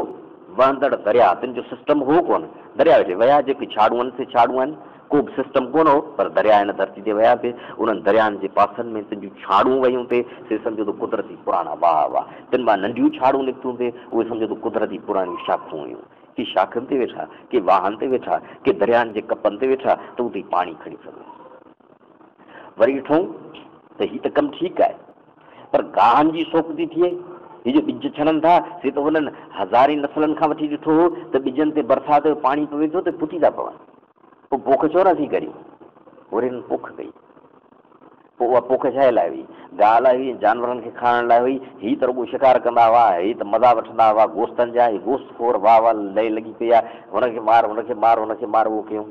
وهندڙ دريا. تن جو سسٽم هو ڪونه، دريا ويٺي ويا، جيڪي ڇاڙون آهن سي ڇاڙون آهن، ڪو به سسٽم ڪونه هو. پر دريا هن ڌرتي تي ويا پئي، انهن دريائن جي پاسن ۾ تن جون ڇاڙون ويون پئي، سي سمجهو ته قدرتي پراڻا واهه هئا. تن مان ننڍيون ڇاڙون نڪتيون پئي، اهي سمجهو ته قدرتي پراڻيون شاخون هيون. ڪي شاخن تي ويٺا، ڪي واهن تي ويٺا، ڪي دريائن جي ڪپن تي ويٺا ته اتي پاڻي کڻي سگهون. وري ڏٺو ته هي ته ڪم ٺيڪ آهي، پر گاهن جي سوڪ ٿي ٿئي. هي جو ٻج ڇڻن ٿا، سي ته هنن هزارين نسلن کان وٺي ڏٺو هو ته ٻجن تي برسات جو پاڻي پوي ٿو ته ڦٽي ٿا پون. پوءِ پوک ڇو نٿي ڪريون؟ وري هنن پوک ڪئي. پوءِ اها پوک ڇا لاءِ هئي؟ گاهه لاءِ هئي، جانورن کي کائڻ لاءِ هئي. هي ته رڳو شڪار ڪندا هئا، هي ته مزا وٺندا هئا گوشتن جا. هي گوشت خور واهه واهه لئي لڳي پئي آهي، هن کي مار، هن کي مار، هن کي مار، اهو ڪيون.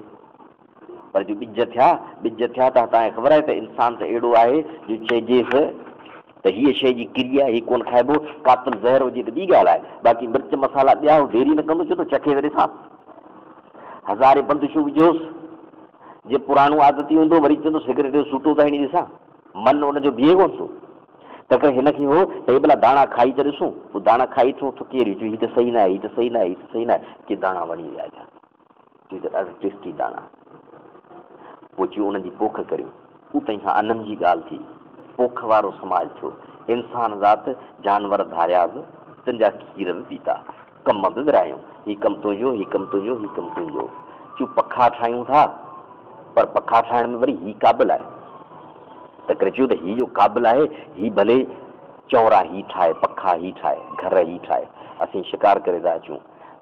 پر جو ٻج ٿيا، ٻج ٿيا ته توهان کي خبر آهي ته انسان ته اهڙو آهي جو چئجيس ته هيءَ شيءِ جي ڪري آهي، هيءَ ڪونه کائبو. قاتل زهر هجي ته ٻي ڳالهه آهي، باقي مرچ مصالحا ٻيا ديري نه ڪندو، ڇو ته چکي ته ڏسان. هزارين بندشون وجهوس، جي پراڻو عادتي هوندو وري چوندو سگريٽ جو سوٽو ته هڻي ڏسان، من هن جو بيهي ڪونه ٿو. ته ڪري هن کي هو ته هي ڀلا داڻا کائي ته ڏسون. پوءِ داڻا کائي ٿو ٿڪي چيو هي ته صحيح نه آهي، هي ته صحيح نه آهي، هي ته صحيح نه آهي. ڪي داڻا وڻي ويا ڇا؟ هي ته ڏاڍا ٽيسٽي داڻا. پوء چيو انهن جي پوک ڪريون. اتي کان انن جي ڳالهه ٿي. پوک وارو سماج ٿيو. انسان ذات جانور ڌاريا به، تن جا کير به پيتا. ڪم به ورهايون. هي ڪم تنهنجو، هي ڪم تنهنجو، هي ڪم تنهنجو. چيو پکا ٺاهيون ٿا، پر پکا ٺاهڻ ۾ وري هي قابل آهي. تنهنڪري چيو ته هي جو قابل آهي، هي ڀلي چونرا هي ٺاهي، پکا هي ٺاهي، گهر هي ٺاهي. اسين شڪار ڪري ٿا اچون.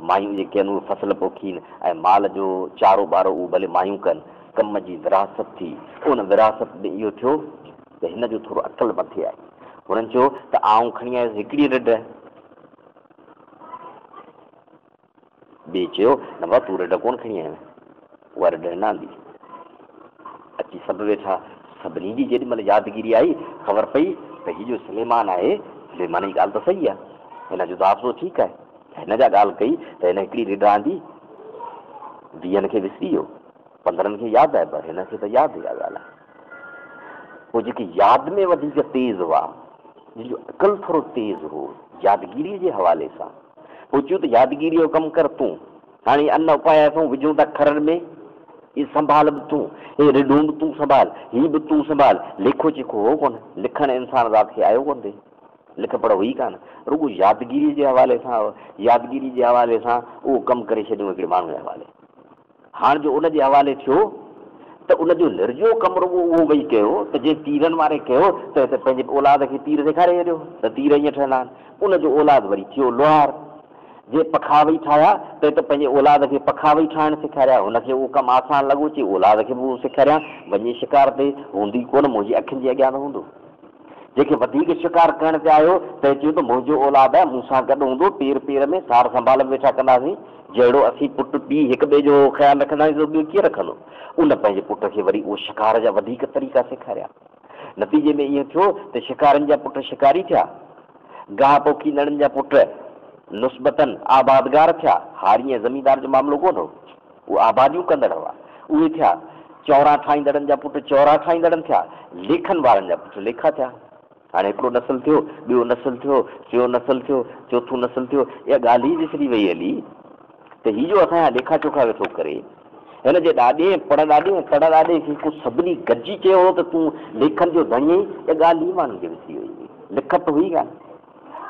مايون جيڪي آهن اهي فصل پوکين ۽ مال جو چارو ٻارو اهو ڀلي مايون ڪن. ڪم جي ورهاست ٿي. ان ورهاست ۾ اهو ٿيو ته هن جو ٿورو عقل مٿي آهي. هنن چيو ته آئون کڻي آيس هڪڙي رڍ. ٻئي چيو، نه بابا تون رڍ ڪونه کڻي آيو آهين. اها رڍ هن آندي. اچي سڀ ويٺا. سڀني جي جيڏي مهل يادگيري آئي، خبر پئي ته هي جو سليمان آهي، سليمان جي ڳالهه ته صحيح آهي. هن جو ته حافظو ٺيڪ آهي. هن جا ڳالهه ڪئي ته هن هڪڙي رڍ آندي. ويهن کي وسري ويو. 15 کي ياد آهي پر هن کي ته ياد اها ڳالهه آهي. پوء جيڪي ياد ۾ وڌيڪ تيز هئا، جن جو عقل ٿورو تيز هو، يادگيريء جي حوالي سان، پوء چيو ته يادگيريء جو ڪم ڪر تون. هاڻي ان اپايا اٿئون، وجهون ٿا کرن ۾، هي سنڀال به تون، هي رڍون به تون سنڀال، هي به تون سنڀال. ليکو چيکو هو ڪونه، لکڻ انسان ذات کي آيو ڪونه ٿي، لک پڙهه هئي ڪانه، رڳو يادگيريء جي حوالي سان، يادگيريء جي حوالي سان اهو ڪم ڪري ڇڏيون هڪڙي ماڻهوء جي حوالي. هاڻ جو ان جي حوالي ٿيو ته ان جو نرڄو ڪم رڳو اهو وئي ڪيو ته جنهن تيرن واري ڪيو ته هت پنهنجي اولاد کي تير سيکاري ڇڏيو ته تير ائين ٺهندا آهن. ان جو اولاد وري ٿيو لوهار. جنهن پکا وئي ٺاهيا ته هت پنهنجي اولاد کي پکا وئي ٺاهڻ سيکاريا. هن کي اهو ڪم آسان لڳو، چي اولاد کي به اهو سيکاريان، وڃي شڪار تي هوندي ڪونه، منهنجي اکين جي اڳيان ته هوندو. جنهن کي وڌيڪ شڪار ڪرڻ تي آيو، تنهن چيو ته منهنجو اولاد آهي، مون سان گڏ هوندو، پير پير ۾ سار سنڀال به ويٺا ڪنداسين. جهڙو اسين پٽ پيء هڪ ٻئي جو خيال رکنداسين ته ٻيو ڪيئن رکندو؟ ان پنهنجي پٽ کي وري اهو شڪار جا وڌيڪ طريقا سيکاريا. نتيجي ۾ ائين ٿيو ته شڪارين جا پٽ شڪاري ٿيا، گاهه پوکيندڙن جا پٽ نسبتاً آبادگار ٿيا، هاري ۽ زميندار جو معاملو ڪونه هو. اهي آباديون ڪندڙ هئا، اهي ٿيا. چؤرا ٺاهيندڙن جا پٽ چؤرا ٺاهيندڙن ٿيا. ليکن وارن جا پٽ ليکا ٿيا. هاڻي هڪڙو نسل ٿيو، ٻيو نسل ٿيو، ٽيون نسل ٿيو، چوٿون نسل ٿيو. اها ڳالهه ئي وسري وئي هلي ته هي جو اسان جا ليکا چوکا ويٺو ڪري، هن جي ڏاڏي ۽ پڙ ڏاڏي ۽ تڙ ڏاڏي کي ڪو سڀني گڏجي چيو هو ته تون ليکن جو ڌڻي آهين. اها ڳالهه ئي ماڻهن کي وسري وئي هئي. لکت هئي ڪانه.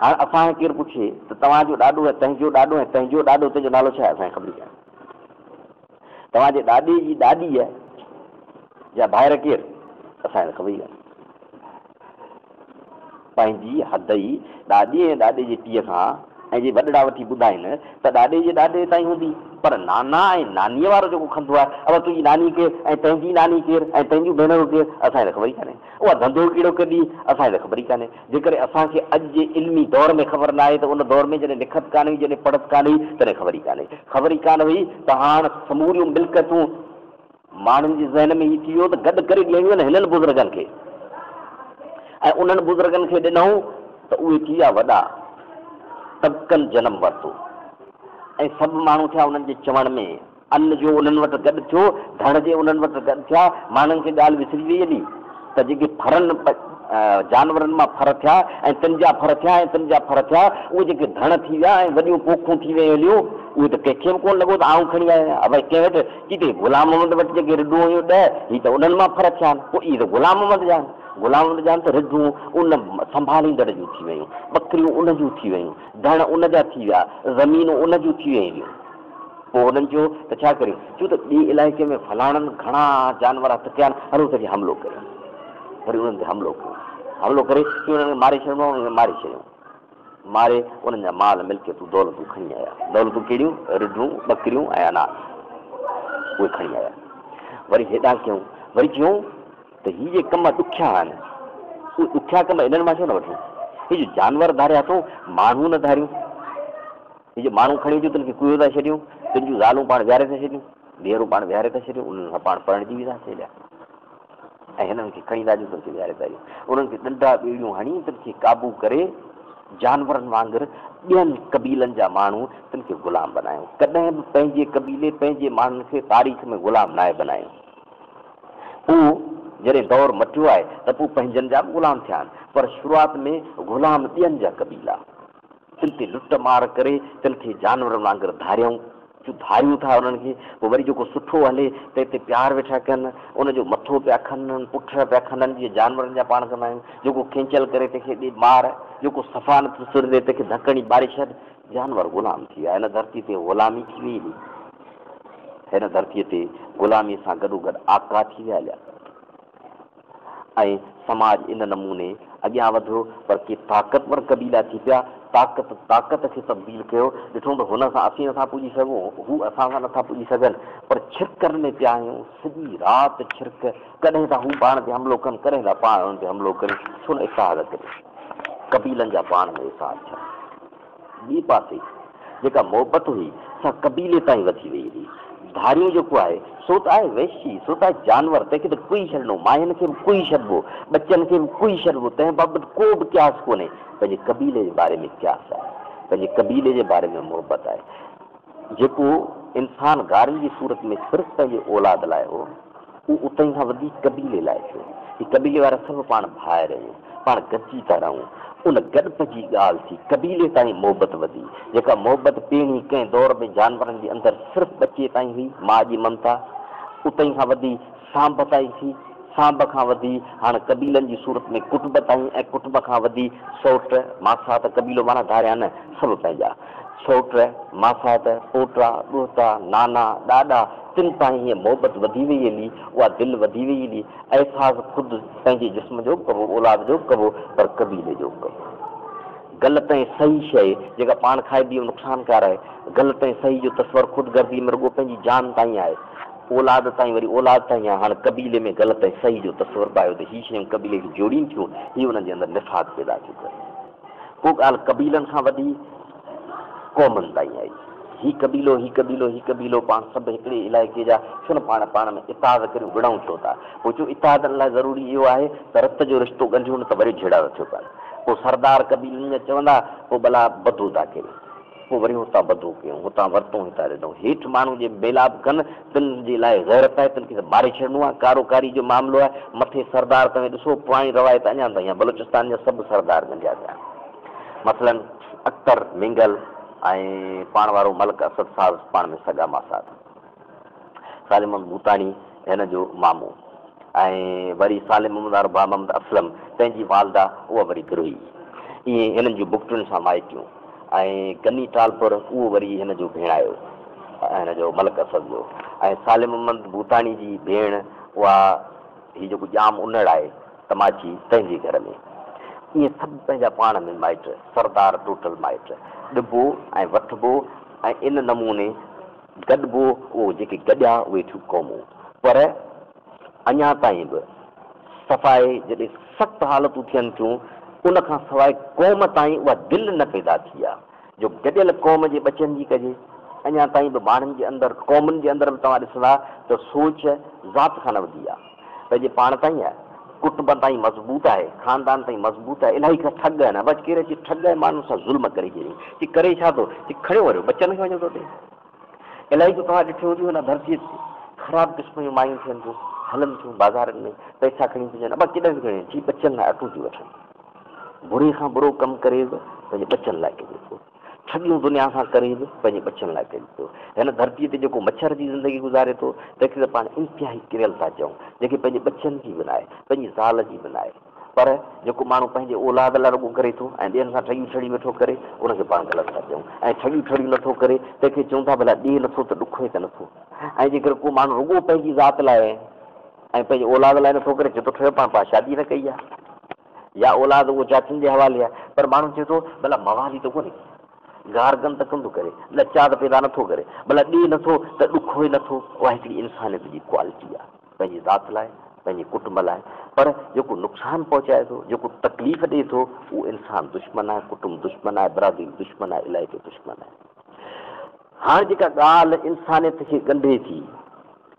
هاڻ اسان کان ڪير پڇي ته توهان جو ڏاڏو ۽ تنهنجو ڏاڏو ۽ تنهنجو ڏاڏو تنهنجو نالو ڇا آهي؟ اسان کي خبر ئي ڪانهي. توهان جي ڏاڏي جي ڏاڏيء جا ڀائر ڪير؟ اسان کي ته خبر ئي ڪانهي. پنهنجي حد ئي ڏاڏي ۽ ڏاڏي جي پيء کان ۽ جي وڏڙا وٺي ٻڌائين ته ڏاڏي جي ڏاڏي تائين هوندي، پر نانا ۽ نانيء وارو جيڪو کنڌو آهي، ابا تنهنجي ناني ڪير ۽ تنهنجي ناني ڪير ۽ تنهنجون ڀينرون ڪير، اسان کي ته خبر ئي ڪانهي. اها ڌنڌو ڪهڙو ڪڍي، اسان کي ته خبر ئي ڪانهي. جيڪڏهن اسان کي اڄ جي علمي دور ۾ خبر ناهي ته ان دور ۾ جڏهن لکت ڪانه هئي، جڏهن پڙهت ڪانه هئي، تڏهن خبر ئي ڪانه هئي. خبر ئي ڪانه هئي ته هاڻ سموريون ملڪيتون ماڻهن جي ذهن ۾ هي ٿي ويو ته گڏ ڪري ڏيڻيون آهن هنن بزرگن کي ۽ انهن بزرگن کي ڏنائون ته اهي ٿي ويا وڏا طبقن جنم ورتو ۽ سڀ ماڻهو ٿيا انهن جي چوڻ ۾. ان جو انهن وٽ گڏ ٿيو، ڌڻ جي انهن وٽ گڏ ٿيا، ماڻهن کي ڳالهه وسري وئي هلي ته جيڪي ڦرن جانورن مان ڦر ٿيا ۽ تن جا ڦر ٿيا ۽ تن جا ڦر ٿيا، اهي جيڪي ڌڻ ٿي ويا ۽ وڏيون پوکون ٿي ويون هليون، اهي ته ڪنهن کي به ڪونه لڳو ته آئون کڻي آيو آهيان. ابا ڪنهن وٽ؟ چي ته غلام محمد وٽ جيڪي رڍون هيون ڏهه، هي ته انهن مان ڦر ٿيا آهن، پوء اهي ته غلام محمد جا آهن. غلام محمد جا آهن ته رڍون ان سنڀاليندڙ جون ٿي ويون، ٻڪريون ان جون ٿي ويون، ڌڻ ان جا ٿي ويا، زمينون ان جون ٿي ويون هليون. پوء هنن چيو ته ڇا ڪريون؟ چيو ته ٻئي علائقي ۾ فلاڻن گهڻا جانور هٿ ڪيا آهن، هلو اتي حملو ڪريون. وري انهن تي حملو ڪيو. حملو ڪري چيو انهن کي ماري ڇڏڻو آهي، انهن کي ماري ڇڏيائون. ماري انهن جا مال ملڪيتون دولتون کڻي آيا. دولتون ڪهڙيون؟ رڍون، ٻڪريون ۽ اناج. اهي کڻي آيا. وري هيڏانهن ڪيائون. وري چيائون ته هي جي ڪم ڏکيا آهن، اهي ڏکيا ڪم انهن مان ڇو نه وٺون؟ هي جو جانور ڌاريا اٿئون، ماڻهو نه ڌاريون. هي جو ماڻهو کڻي اچون تن کي ڪوهيو ٿا ڇڏيون، تن جون زالون پاڻ ويهاري ٿا ڇڏيون، ڌيئرون پاڻ ويهاري ٿا ڇڏيون، انهن سان پاڻ پرڻجي به ٿا ڇڏيا ۽ هنن کي کڻي ٿا اچون تن کي ويهاري ٿا ڏيون. انهن کي ڏنڊا ٻيڙيون هڻي تن کي قابو ڪري جانورن وانگر ٻين قبيلن جا ماڻهو تن کي غلام بنايون. ڪڏهن به پنهنجي قبيلي پنهنجي ماڻهن کي تاريخ ۾ غلام ناهي بنايو. پوء جڏهن دور مٽيو آهي ته پوء پنهنجن جا به غلام ٿيا آهن پر شروعات ۾ غلام ٻين جا قبيلا. تن تي لٽ مار ڪري تن کي جانورن وانگر ڌاريائون. ڌاريون ٿا انهن کي، پوء وري جيڪو سٺو هلي تنهن تي پيار ويٺا ڪن، ان جو مٿو پيا کنن، پٺ پيا کنن، جيئن جانورن جا پاڻ ڪندا آهيون. جيڪو کينچل ڪري تنهن کي ڏي مار، جيڪو صفا نٿو سرندي تنهن کي ڌڪ هڻي ماري ڇڏ. جانور غلام ٿي ويا. هن ڌرتي تي غلامي ٿي وئي هئي. هن ڌرتيء تي غلاميء سان گڏوگڏ آقا ٿي ويا هليا ۽ سماج ان نموني اڳيان وڌيو، پر ڪي طاقتور قبيلا ٿي پيا. طاقت طاقت کي تبديل ڪيو. ڏٺو ته هن سان اسين نٿا پڄي سگهون، هو اسان سان نٿا پڄي سگهن، پر ڇرڪن ۾ پيا آهيون. سڄي رات ڇرڪ، ڪڏهن ٿا هو پاڻ تي حملو ڪن، ڪڏهن ٿا پاڻ انهن تي حملو ڪريون. ڇو نه اتحاد ڪريون؟ قبيلن جا پاڻ ۾ اتحاد ٿيا. ٻي پاسي جيڪا محبت هئي سا قبيلي تائين وڌي وئي هئي. ڌاريون جيڪو آهي سو ته آهي وحشي، سو ته آهي جانور، تنهن کي ته ڪوئي ڇڏڻو، ماين کي به ڪوئي ڇڏبو، ٻچن کي به ڪوئي ڇڏبو، تنهن بابت ڪو به قياس ڪونهي. پنهنجي قبيلي جي باري ۾ قياس آهي، پنهنجي قبيلي جي باري ۾ محبت آهي. جيڪو انسان غارن جي صورت ۾ صرف پنهنجي اولاد لاء هو، اهو اتهين کان وڌيڪ قبيلي لاء ٿيو. هي قبيلي وارا سڀ پاڻ ڀائر آهيون، پاڻ گڏجي ٿا رهون. ان گڏپ جي ڳالهه ٿي، قبيلي تائين محبت وڌي، جيڪا محبت پهرين ڪنهن دور ۾ جانورن جي اندر صرف ٻچي تائين هئي، ماء جي ممتا، اتهين کان وڌي سانڀ تائين ٿي، سانڀ کان وڌي هاڻ قبيلن جي صورت ۾ ڪٽنب تائين ۽ ڪٽنب کان وڌي سئوٽ، ماسات، قبيلو معنيٰ ڌاريان نه، سڀ پنهنجا. سئوٽ، ماسات، پوٽا، ڏوهتا، نانا، ڏاڏا، تن تائين هيء محبت وڌي وئي هلي، اها دل وڌي وئي هلي. احساس خود پنهنجي جسم جو به ڪبو، اولاد جو به ڪبو، پر قبيلي جو به ڪبو. غلط ۽ صحيح شيء جيڪا پاڻ کائبي اهو نقصانڪار آهي. غلط ۽ صحيح جو تصور خود غرضيء ۾ رڳو پنهنجي جان تائين آهي. اولاد تائين وري اولاد تائين آهي. هاڻ قبيلي ۾ غلط ۽ صحيح جو تصور به آيو ته هي شيون قبيلي کي جوڙين ٿيون، هي انهن جي اندر نفاق پيدا ٿيون ڪري. پوء ڳالهه قبيلن کان وڌي قومن تائين آئي. هي قبيلو، هي قبيلو، هي قبيلو، پاڻ سڀ هڪڙي علائقي جا، ڇو نه پاڻ پاڻ ۾ اتحاد ڪريون، وڙهون ڇو ٿا؟ پوء چيو اتحادن لاء ضروري اهو آهي ته رت جو رشتو ڳنڍيون نه ته وري جهيڙا ٿا ٿيو پون. پوء سردار قبيلن جا چوندا، پوء ڀلا بدو ٿا ڪريون. پوء وري هتان بدو ڪيون، هتان ورتون، هتان ڏنو. هيٺ ماڻهو جي ميلاپ ڪن، تن جي لاء غيرت آهي، تن کي ته ماري ڇڏڻو آهي. ڪارو ڪاري جو معاملو آهي. مٿي سردار توهين ڏسو، پراڻي روايت اڃا تائين آهي. بلوچستان جا سڀ سردار ڳنڍيا پيا آهن. مثلاً اختر مينگل ۽ پاڻ وارو ملڪ اسد ساز پاڻ ۾ سڳا ماسات. صالح محمد ڀوتاڻي هن جو مامو ۽ وري صالح محمد وارو ڀاء محمد اسلم تنهن جي والده اها وري بروهي. ائين هنن جون بگٽين سان مائٽيون ۽ غني ٽالپر اهو وري هن جو ڀيڻايو هن جو ملڪ اسد جو ۽ صالح محمد ڀوتاڻي جي ڀيڻ اها هي جيڪو ڄام انڙ آهي تماچي تنهن جي گهر ۾. ائين سڀ پنهنجا پاڻ ۾ مائٽ، سردار ٽوٽل مائٽ. ڏبو ۽ وٺبو ۽ ان نموني گڏبو اهو جيڪي گڏيا اهي ٿيون قومون. پر اڃا تائين به صفائي جڏهن سخت حالتون ٿين ٿيون ان کان سواء قوم تائين اها دل نه پيدا ٿي آهي جو گڏيل قوم جي ٻچن جي ڪجي. اڃا تائين به ماڻهن جي اندر قومن جي اندر به توهان ڏسندا ته سوچ ذات کان نه وڌي آهي. پنهنجي پاڻ تائين آهي، ڪٽنب تائين مضبوط آهي، خاندان تائين مضبوط آهي. الاهي ڪا ٺڳ آهن. ابا ڪير اچي ٺڳ ۽ ماڻهن سان ظلم ڪري ڇڏي. چي ڪري ڇا ٿو؟ چي کڻيو وريو ٻچن کي وڃو ٿو ڏي. الاهي ته توهان ڏٺيون هونديون هن ڌرتيء تي خراب قسم جون مايون ٿين ٿيون، هلن ٿيون بازارن ۾ پئسا کڻي ٿيون وڃن. ابا ڪيڏانهن ٿيون کڻي وڃن؟ چي ٻچن لاء اٽو ٿيون وٺن. بري کان برو ڪم ڪري به پنهنجي ٻچن لاء ڪجي ٿو. ٺڳيون دنيا سان ڪري به پنهنجي ٻچن لاء ڪجي ٿو. هن ڌرتيء تي جيڪو مڇر جي زندگي گذاري ٿو، تنهن کي ته پاڻ انتهائي ڪريل ٿا چئون، جنهن کي پنهنجي ٻچن جي به ناهي، پنهنجي زال جي به ناهي. پر جيڪو ماڻهو پنهنجي اولاد لاء رڳو ڪري ٿو ۽ ٻين سان ٺڳيون ٺڙيون ويٺو ڪري، ان کي پاڻ غلط ٿا چئون ۽ ٺڳيون ٺڙيون نٿو ڪري، تنهن کي چئون ٿا ڀلا ڏي نٿو ته ڏکوئي ته نٿو. ۽ جيڪر ڪو ماڻهو رڳو پنهنجي ذات لاء ۽ پنهنجي اولاد لاء نٿو ڪري، چئي ٿو ٺهيو پاڻ پاڻ شادي نه ڪئي آهي يا اولاد اهو چاچن جي حوالي آهي. پر ماڻهو چئي ٿو ڀلا موالي ته ڪونهي، گارگند ته ڪونه ٿو ڪري، لچا ته پيدا نٿو ڪري، ڀلا ڏي نٿو ته ڏکوئي نٿو. اها هڪڙي انسانيت جي ڪوالٽي آهي. پنهنجي ذات لاء، پنهنجي ڪٽنب لاء، پر جيڪو نقصان پهچائي ٿو، جيڪو تڪليف ڏئي ٿو، اهو انسان دشمن آهي، ڪٽنب دشمن آهي، برادري دشمن آهي، علائقي دشمن آهي. هاڻ جيڪا ڳالهه انسانيت کي ڳنڍي ٿي،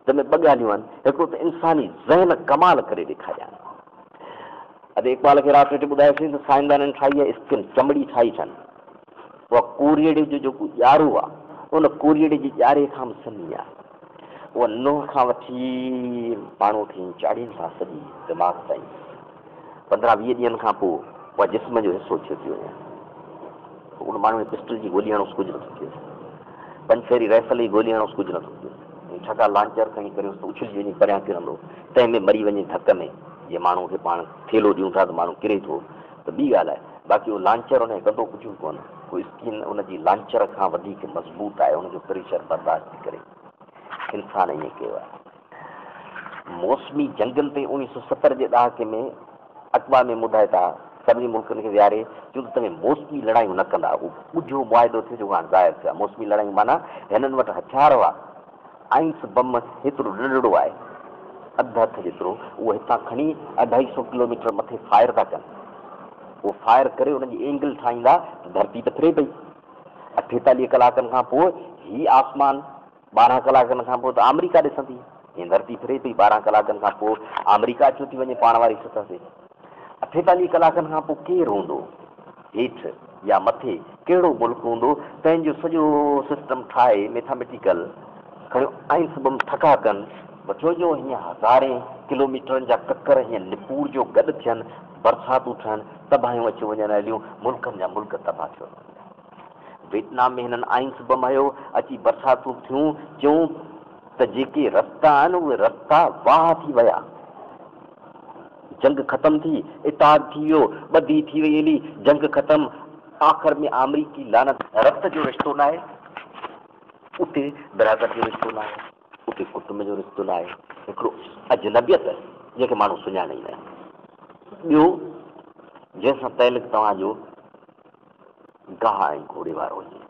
تنهن ۾ ٻه ڳالهيون آهن، هڪڙو ته انساني ذهن ڪمال ڪري ڏيکاريا آهن. ادي اقبال کي رات ويٺي ٻڌايوسين ته سائنسدانن ٺاهي آهي اسڪن، چمڙي ٺاهي اٿن. اها ڪوريئڙي جو جيڪو ڄارو آهي، ان ڪوريئڙي جي ڄاري کان به سنهي آهي. اها ننهن کان وٺي ماڻهوء کي ائين چاڙهين ٿا سڄي دماغ تائين. 15 20 ڏينهن کان پوء اها جسم جو حصو ٿيو ٿي وڃي. ان ماڻهوء کي پسٽل جي گولي هڻوس ڪجهه نٿو ٿئيس. پنجسيري رائفل جي گولي هڻوس ڪجهه نٿو ٿئي. ۽ ٺڪا لانچر کڻي ڪريوس ته اڇلجي وڃي پريان ڪرندو، تنهن ۾ مري وڃي ڌڪ ۾. جيئن ماڻهوء کي پاڻ ٿيلهو ڏيون ٿا ته ماڻهو ڪري ٿو ته ٻي ڳالهه آهي. باقي اهو لانچر ان کي ڪندو ڪجهه به ڪونه. ڪو اسڪين ان جي لانچر کان وڌيڪ مضبوط آهي، ان جو پريشر برداشت ٿي ڪري. انسان ائين ڪيو آهي. موسمي جنگن تي 1970 جي ڏهاڪي ۾ اقوام متحده سڀني ملڪن کي ويهاري چيو ته توهين موسمي لڙايون نه ڪندا. اهو ڳجهو معاهدو ٿيو جيڪو هاڻ ظاهر ٿيو آهي. موسمي لڙايون معنيٰ هنن وٽ هٿيار هئا. آئنس بم هيترو ننڍڙو آهي، اڌ هٿ جيترو، اهو هتان کڻي اڍائي سئو ڪلوميٽر مٿي فائر ٿا ڪن. اهو فائر ڪري ان جي اينگل ٺاهيندا ته ڌرتي ته ڦري پئي. 48 ڪلاڪن کان پوء هي آسمان، 12 ڪلاڪن کان پوء ته آمريڪا ڏسندي. ائين ڌرتي ڦري پئي، 12 ڪلاڪن کان پوء آمريڪا اچيو ٿي وڃي پاڻ واري سطح تي. 48 ڪلاڪن کان پوء ڪير هوندو هيٺ يا مٿي، ڪهڙو ملڪ هوندو، تنهن جو سڄو سسٽم ٺاهي ميٿاميٽيڪل کڻيو آئنس بم ٺڪا ڪن. وٺيو جو هيئن هزارين ڪلوميٽرن جا ڪڪر هيئن نپوڙجو گڏ ٿين، برساتون ٺهن، تباهيون اچيو وڃن هليون، ملڪن جا ملڪ تباهه ٿيو وڃن. ويٽنام ۾ هنن آئنس بم هنيو، اچي برساتون ٿيون، چيون ته جيڪي رستا آهن اهي رستا واهه ٿي ويا. جنگ ختم ٿي، اتحاد ٿي ويو، ٻڌي ٿي وئي هلي، جنگ ختم، آخر ۾ آمريڪي لعنت. رت جو رشتو ناهي، اتي برادر جو رشتو ناهي، اتي ڪٽنب جو رشتو ناهي، هڪڙو اجنبيت جنهن کي ماڻهو سڃاڻي ئي نه، ٻيو جنهن سان تعلق توهان جو گاهه ۽ گهوڙي وارو هجي.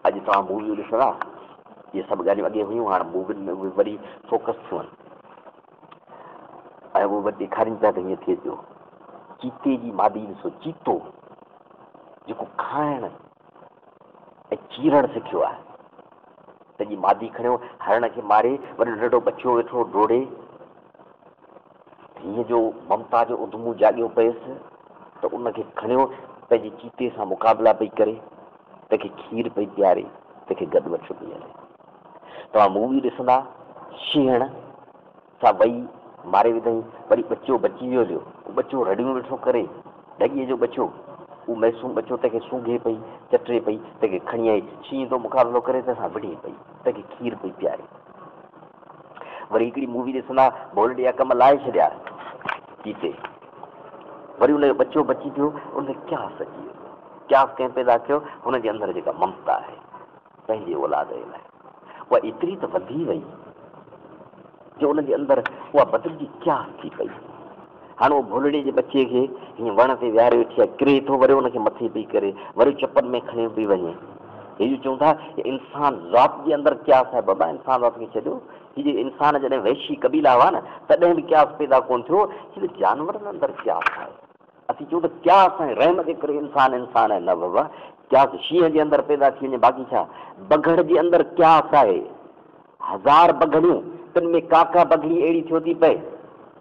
اڄ توهان موويون ڏسندا، اهي سڀ ڳالهيون اڳي هيون، هاڻ مووين ۾ اهي وري فوڪس ٿيون آهن ۽ اهي وري ڏيکارين پيا ته هيئن ٿئي پيو. چيتي جي مادي ڏسو، چيتو جيڪو کائڻ ۽ چيرڻ سکيو آهي، تنهن جي مادي کڻيو هرڻ کي ماري وري ننڍڙو ٻچو ويٺو ڊوڙي. هينئن جو ممتا جو اڌمو جاڳيو پيس ته ان کي کڻيو پنهنجي چيتي سان مقابلا پئي ڪري، تنهن کي کير پئي پياري، تنهن کي گڏ وٺيو پئي هلي. توهان مووي ڏسندا، شينهڻ سان وئي ماري وڌائين، وري ٻچو بچي ويو هليو، اهو ٻچو رڙيون ويٺو ڪري، ڍڳيء جو ٻچو، اهو معصوم ٻچو تنهن کي سونگهي پئي، چٽي پئي، تنهن کي کڻي آئي، شينهن ٿو مقابلو ڪري تنهن سان وڙهي پئي، تنهن کي کير پئي پياري. وري هڪڙي مووي ڏسندا ڀولڙي جا ڪم لاهي ڇڏيا چيتي وري ان جو ٻچو بچي پيو ان کي قياس اچي ويو قياس ڪنهن پيدا ڪيو هن جي اندر جيڪا ممتا آهي پنهنجي اولاد جي لاء اها ايتري ته وڌي وئي جو ان جي اندر اها بدلجي قياس ٿي پئي هاڻ اهو ڀولڙي جي ٻچي کي هيئن وڻ تي ويهاري ويٺي آهي، ڪري ٿو وري ان کي مٿي پئي ڪري، وري چپن ۾ کڻيو پئي وڃي. هي جو چون ٿا هي انسان ذات جي اندر قياس آهي، بابا انسان ذات کي ڇڏيو، هي جي انسان جڏهن وحشي قبيلا هئا نه تڏهن به قياس پيدا ڪونه ٿيو، هي ته جانورن اندر قياس آهي. اسين چئون ته قياس ۽ رحم جي ڪري انسان انسان آهي، نه بابا قياس شينهن جي اندر پيدا ٿي وڃي باقي ڇا؟ بگهڙ جي اندر قياس آهي. هزار بگهڙيون، تن ۾ ڪا ڪا بگهڙي اهڙي ٿيو ٿي پئي،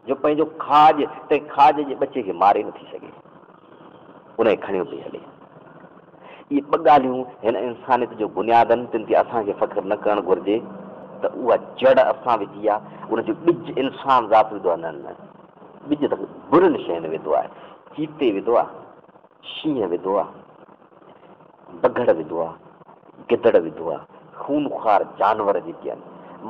جو پنهنجو کاڄ تنهن کاڄ جي ٻچي کي ماري نٿي سگهي. ان کي کڻيو پئي هلي. اهي ٻه ڳالهيون هن انسانيت جو بنياد آهن، تن تي اسان کي فخر نه ڪرڻ گهرجي ته اها جڙ اسان وڌي آهي، ان جو ٻج انسان ذات وڌو آهي، نه نه، ٻج ته برين شين وڌو آهي، چيتي وڌو آهي، شينهن وڌو آهي. بگهڙ وڌو آ، گدڙ وڌو آ، خونخوار جانور جيڪي آهن.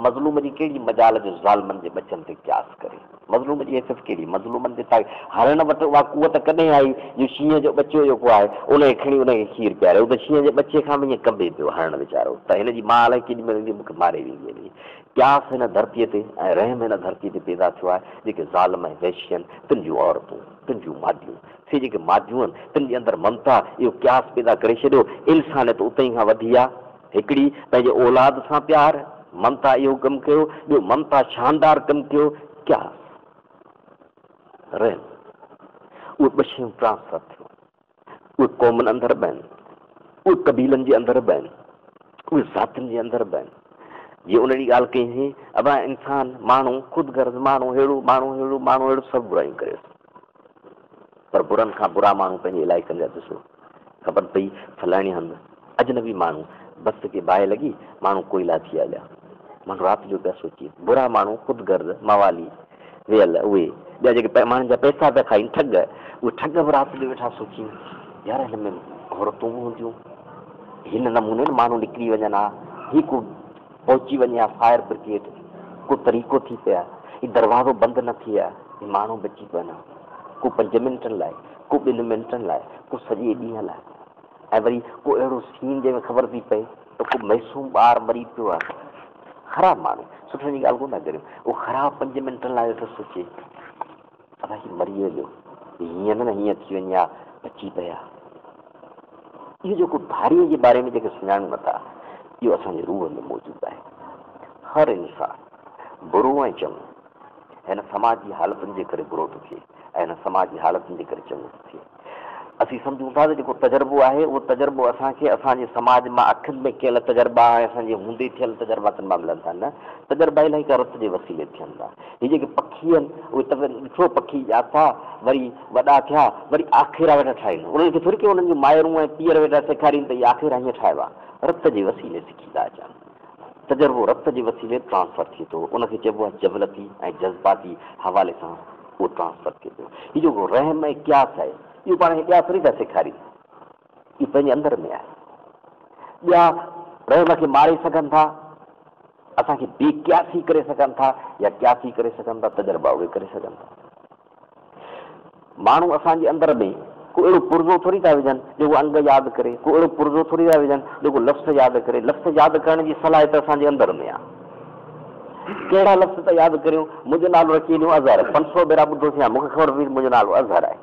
مظلوم جي ڪهڙي مجال جو ظالمن جي ٻچن تي قياس ڪري. مظلوم جي حيثيت ڪهڙي؟ مظلومن تي تا هرڻ وٽ اها قوت ڪڏهن آئي جو شينهن جو ٻچو جيڪو آهي ان کي کڻي ان کي کير پياري. هو ته شينهن جي ٻچي کان به ائين ڪنبي پيو هرڻ ويچارو ته هن جي ماء الائي ڪيڏي مهل ايندي مون کي ماري ويندي هلي. قياس هن ڌرتيء تي ۽ رحم هن ڌرتيء تي پيدا ٿيو آهي جيڪي ظالم ۽ وحشي آهن تن جون عورتون، تن جون ماديون. سي جيڪي ماديون آهن، تن جي اندر ممتا اهو قياس پيدا ڪري ڇڏيو. انسانيت اتي کان وڌي آ. هڪڙي پنهنجي اولاد سان پيار، ممتا اهو ڪم ڪيو، ٻيو ممتا شاندار ڪم ڪيو، قياس، رحم، اهي ٻه شيون ٽرانسفر ٿيون. اهي قومن اندر به آهن، اهي قبيلن جي اندر به آهن، اهي ذاتين جي اندر به آهن. جيئن ان ڏينهن ڳالهه ڪئي هئي، ابا انسان، ماڻهو، خود غرض ماڻهو، ههڙو ماڻهو، ههڙو ماڻهو، ههڙو سڀ برايون ڪريس. پر برن کان برا ماڻهو پنهنجي علائقن جا ڏسو. خبر پئي فلاڻي هنڌ اجنبي ماڻهو بس کي باهه لڳي، ماڻهو ڪوئلا ٿي هليا. ماڻهو رات جو پيا سوچين. برا ماڻهو، خود غرض، موالي، ويل اهي ٻيا جيڪي ماڻهن جا پئسا پيا کائين ٺڳ، اهي ٺڳ به رات جو ويٺا سوچين، يار هن ۾ عورتون به هونديون، هن نموني نه ماڻهو نڪري وڃن ها، هي ڪو پهچي وڃي ها فائر برگيڊ، ڪو طريقو ٿي پئي ها، هي دروازو بند نه ٿئي ها، هي ماڻهو بچي پون ها، ڪو پنج منٽن لاء، ڪو ٻن منٽن لاء، ڪو سڄي ڏينهن لاء. ۽ وري ڪو اهڙو سين جنهن ۾ خبر ٿي پئي ته ڪو معصوم ٻار مري پيو آهي. خراب ماڻهو، سٺن جي ڳالهه ڪونه ٿا ڪريون، اهو خراب پنج منٽن لاء ويٺو سوچي، ادا هي مري ويو، هي هيئن نه هيئن ٿي وڃي ها، بچي پئي ها. اهو جيڪو ڌارئي جي باري ۾ جيڪي سڃاڻون نٿا، اهو اسان جي روح ۾ موجود آهي. هر انسان برو ۽ چڱو هن سماج جي حالتن جي ڪري برو ٿو ٿئي ۽ هن سماج جي حالتن جي ڪري چڱو ٿو ٿئي. اسين سمجهون ٿا ته جيڪو تجربو آهي اهو تجربو اسان کي اسان جي سماج مان اکين ۾ ڪيل تجربا ۽ اسان جي هوندي ٿيل تجربا تن مان ملن ٿا نه تجربا الائي ڪا رت جي وسيلي ٿين ٿا. هي جيڪي پکي آهن اهي ته ڏٺو پکي ڄاتا وري وڏا ٿيا وري آکيرا ويٺا ٺاهين انهن کي ٿوري ڪي انهن جون مائرون ۽ پيئر ويٺا سيکارين ته هي آکيرا هيئن ٺاهبا رت جي وسيلي سکي ٿا اچن. تجربو رت جي وسيلي ٽرانسفر ٿئي ٿو ان کي چئبو آهي جبلتي ۽ جذباتي حوالي سان اهو ٽرانسفر ٿئي ٿو. هي جيڪو رحم ۽ قياس آهي اهو پاڻ کي ٻيا ٿوري ٿا سيکارين، اهو پنهنجي اندر ۾ آهي. ٻيا رحم کي ماري سگهن ٿا، اسان کي بي قياسي ڪري سگهن ٿا يا قياسي ڪري سگهن ٿا، تجربا اهي ڪري سگهن ٿا. ماڻهو اسان جي اندر ۾ ڪو اهڙو پرزو ٿوري ٿا وجهن جيڪو انگ ياد ڪري، ڪو اهڙو پرزو ٿوري ٿا وجهن جيڪو لفظ ياد ڪري. لفظ ياد ڪرڻ جي صلاحيت اسان جي اندر ۾ آ. ڪهڙا لفظ ٿا ياد ڪريون؟ منهنجو نالو رکي ڇڏيون اظهر. 500 ڀيرا ٻڌوسين ها، مون کي خبر پئي ته منهنجو نالو اظهر آهي.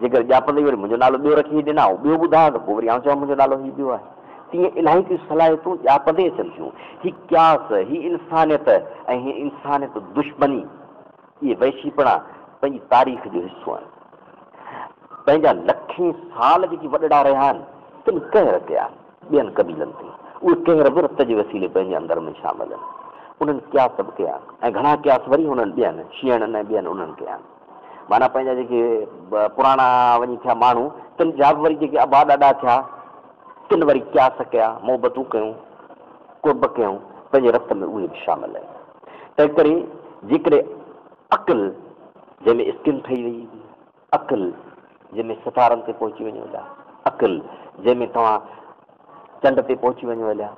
جيڪر ڄاپندي وري منهنجو نالو ٻيو رکي ڇڏين ها، آئون ٻيو ٻڌان ها ته پوء وري آئون چوان منهنجو نالو هي ٻيو آهي. تيئن الاهي ڪجهه صلاحيتون ڄاپندي اچن ٿيون. هي قياس، هي انسانيت ۽ هي انسانيت دشمني. اهي وحشيپڻا پنهنجي تاريخ جو حصو آهن. پنهنجا لکين سال جيڪي وڏڙا رهيا آهن، تن قهر ڪيا آهن ٻين قبيلن تي. اهي قهر به رت جي وسيلي پنهنجي اندر ۾ شامل آهن. انهن قياس به ڪيا آهن ۽ گهڻا قياس وري هنن ٻين شيعڻن ۽ ٻين انهن ڪيا آهن. معنيٰ پنهنجا جيڪي پراڻا وڃي ٿيا ماڻهو، تن جا به وري جيڪي ابا ڏاڏا ٿيا، تن وري قياس ڪيا، محبتون ڪيون، قرب ڪيائون، پنهنجي رت ۾ اهي به شامل آهن. تنهنڪري جيڪڏهن عقل جنهن ۾ اسڪن ٺهي وئي هجي، عقل جنهن ۾ ستارن تي پهچي وڃو هليا، عقل جنهن ۾ توهان چنڊ تي پهچي وڃو هليا،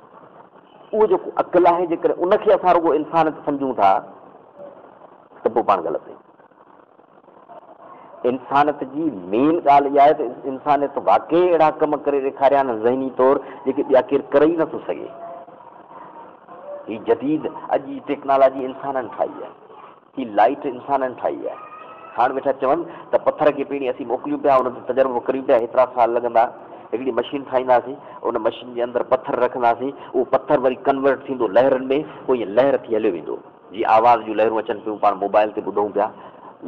اهو جيڪو عقل آهي جيڪڏهن ان کي اسان رڳو انسانيت سمجهون ٿا ته پوء پاڻ غلط آهيون. انسانيت جي مين ڳالهه اها آهي ته انسانيت واقعي اهڙا ڪم ڪري ڏيکاريا آهن ذهني طور جيڪي ٻيا ڪير ڪري ئي نٿو سگهي. هي جديد اڄ جي ٽيڪنالاجي انسانن ٺاهي آهي. هي لائيٽ انسانن ٺاهي آهي. هاڻ ويٺا چون ته پٿر کي پهرين اسين موڪليون پيا ان تي تجربو ڪريون پيا هيترا سال لڳندا. هڪڙي مشين ٺاهينداسين ان مشين جي اندر پٿر رکنداسين اهو پٿر وري ڪنورٽ ٿيندو لهرن ۾ پوء ائين لهر ٿي هليو ويندو. جي آواز جون لهرون اچن پيون، پاڻ موبائل تي ٻڌون پيا،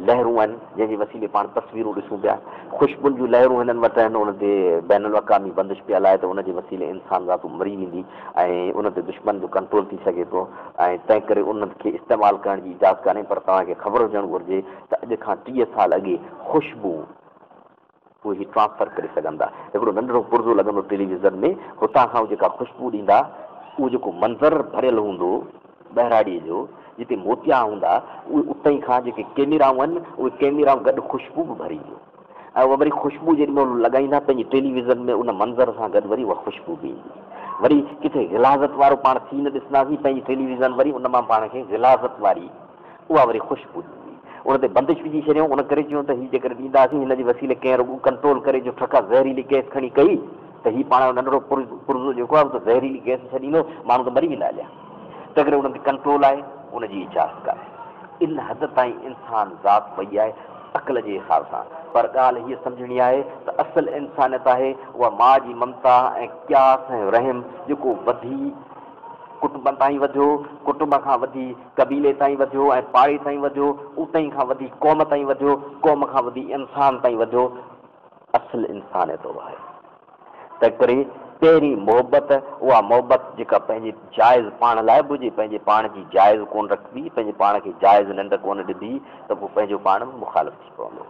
لهرون آهن، جنهن جي وسيلي پاڻ تصويرون ڏسون پيا، خوشبن جون لهرون هنن وٽ آهن، ان تي بين الاقوامي بندش پيل آهي ته ان جي وسيلي انسان ذات مري ويندي ۽ ان تي دشمن جو ڪنٽرول ٿي سگهي ٿو ۽ تنهن ڪري ان کي استعمال ڪرڻ جي اجازت ڪانهي پر توهان کي خبر هجڻ گهرجي ته اڄ کان 30 سال اڳي خوشبو اهي هي ٽرانسفر ڪري سگهن ٿا. هڪڙو ننڍڙو پرزو لڳندو ٽيليويزن ۾، هتان کان هو جيڪا خوشبو ڏيندا، اهو جيڪو منظر ڀريل هوندو ٻهراڙيء جو، جتي موتيا هوندا، اهي اتئين کان جيڪي ڪيميرائون آهن، اهي ڪيميرائون گڏ خوشبو به ڀرينديون ۽ اها وري خوشبو جيڏي مهل هو لڳائيندا پنهنجي ٽيليويزن ۾ ان منظر سان گڏ وري اها خوشبو به ايندي. وري ڪٿي غلاظت وارو پاڻ سين ڏسنداسين، پنهنجي ٽيليويزن وري ان مان پاڻ کي غلاظت واري اها وري خوشبو ڏيندي. ان تي بندش وجهي ڇڏيائون، ان ڪري چيو ته هي جيڪڏهن ڏينداسين، هن جي وسيلي ڪنهن رڳو ڪنٽرول ڪري جو ٺڪا زهريلي گئس کڻي ڪئي ته هي پاڻ جو ننڍڙو پرزو جيڪو آهي اهو ته زهريلي گئس ڇڏيندو، ماڻهو ته مري ويندا هليا. تنهنڪري ان تي ڪنٽرول آهي، ان جي اجازت ڪانهي. ان حد تائين انسان ذات وئي آهي عقل جي حساب سان. پر ڳالهه هيء سمجهڻي آهي ته اصل انسانيت آهي اها ماء جي ممتا ۽ قياس ۽ رحم جيڪو وڌي ڪٽنب تائين وڌيو، ڪٽنب کان وڌي قبيلي تائين وڌيو ۽ پاڙي تائين وڌيو، اتئين کان وڌي قوم تائين وڌيو، قوم کان وڌي انسان تائين وڌيو، اصل انسانيت اها آهي. تنهنڪري پهرين محبت اها محبت جيڪا پنهنجي جائز پاڻ لاء به هجي، پنهنجي پاڻ جي جائز ڪونه رکبي، پنهنجي پاڻ کي جائز ننڊ ڪونه ڏبي ته پوء پنهنجو پاڻ به مخالف ٿي پوندو.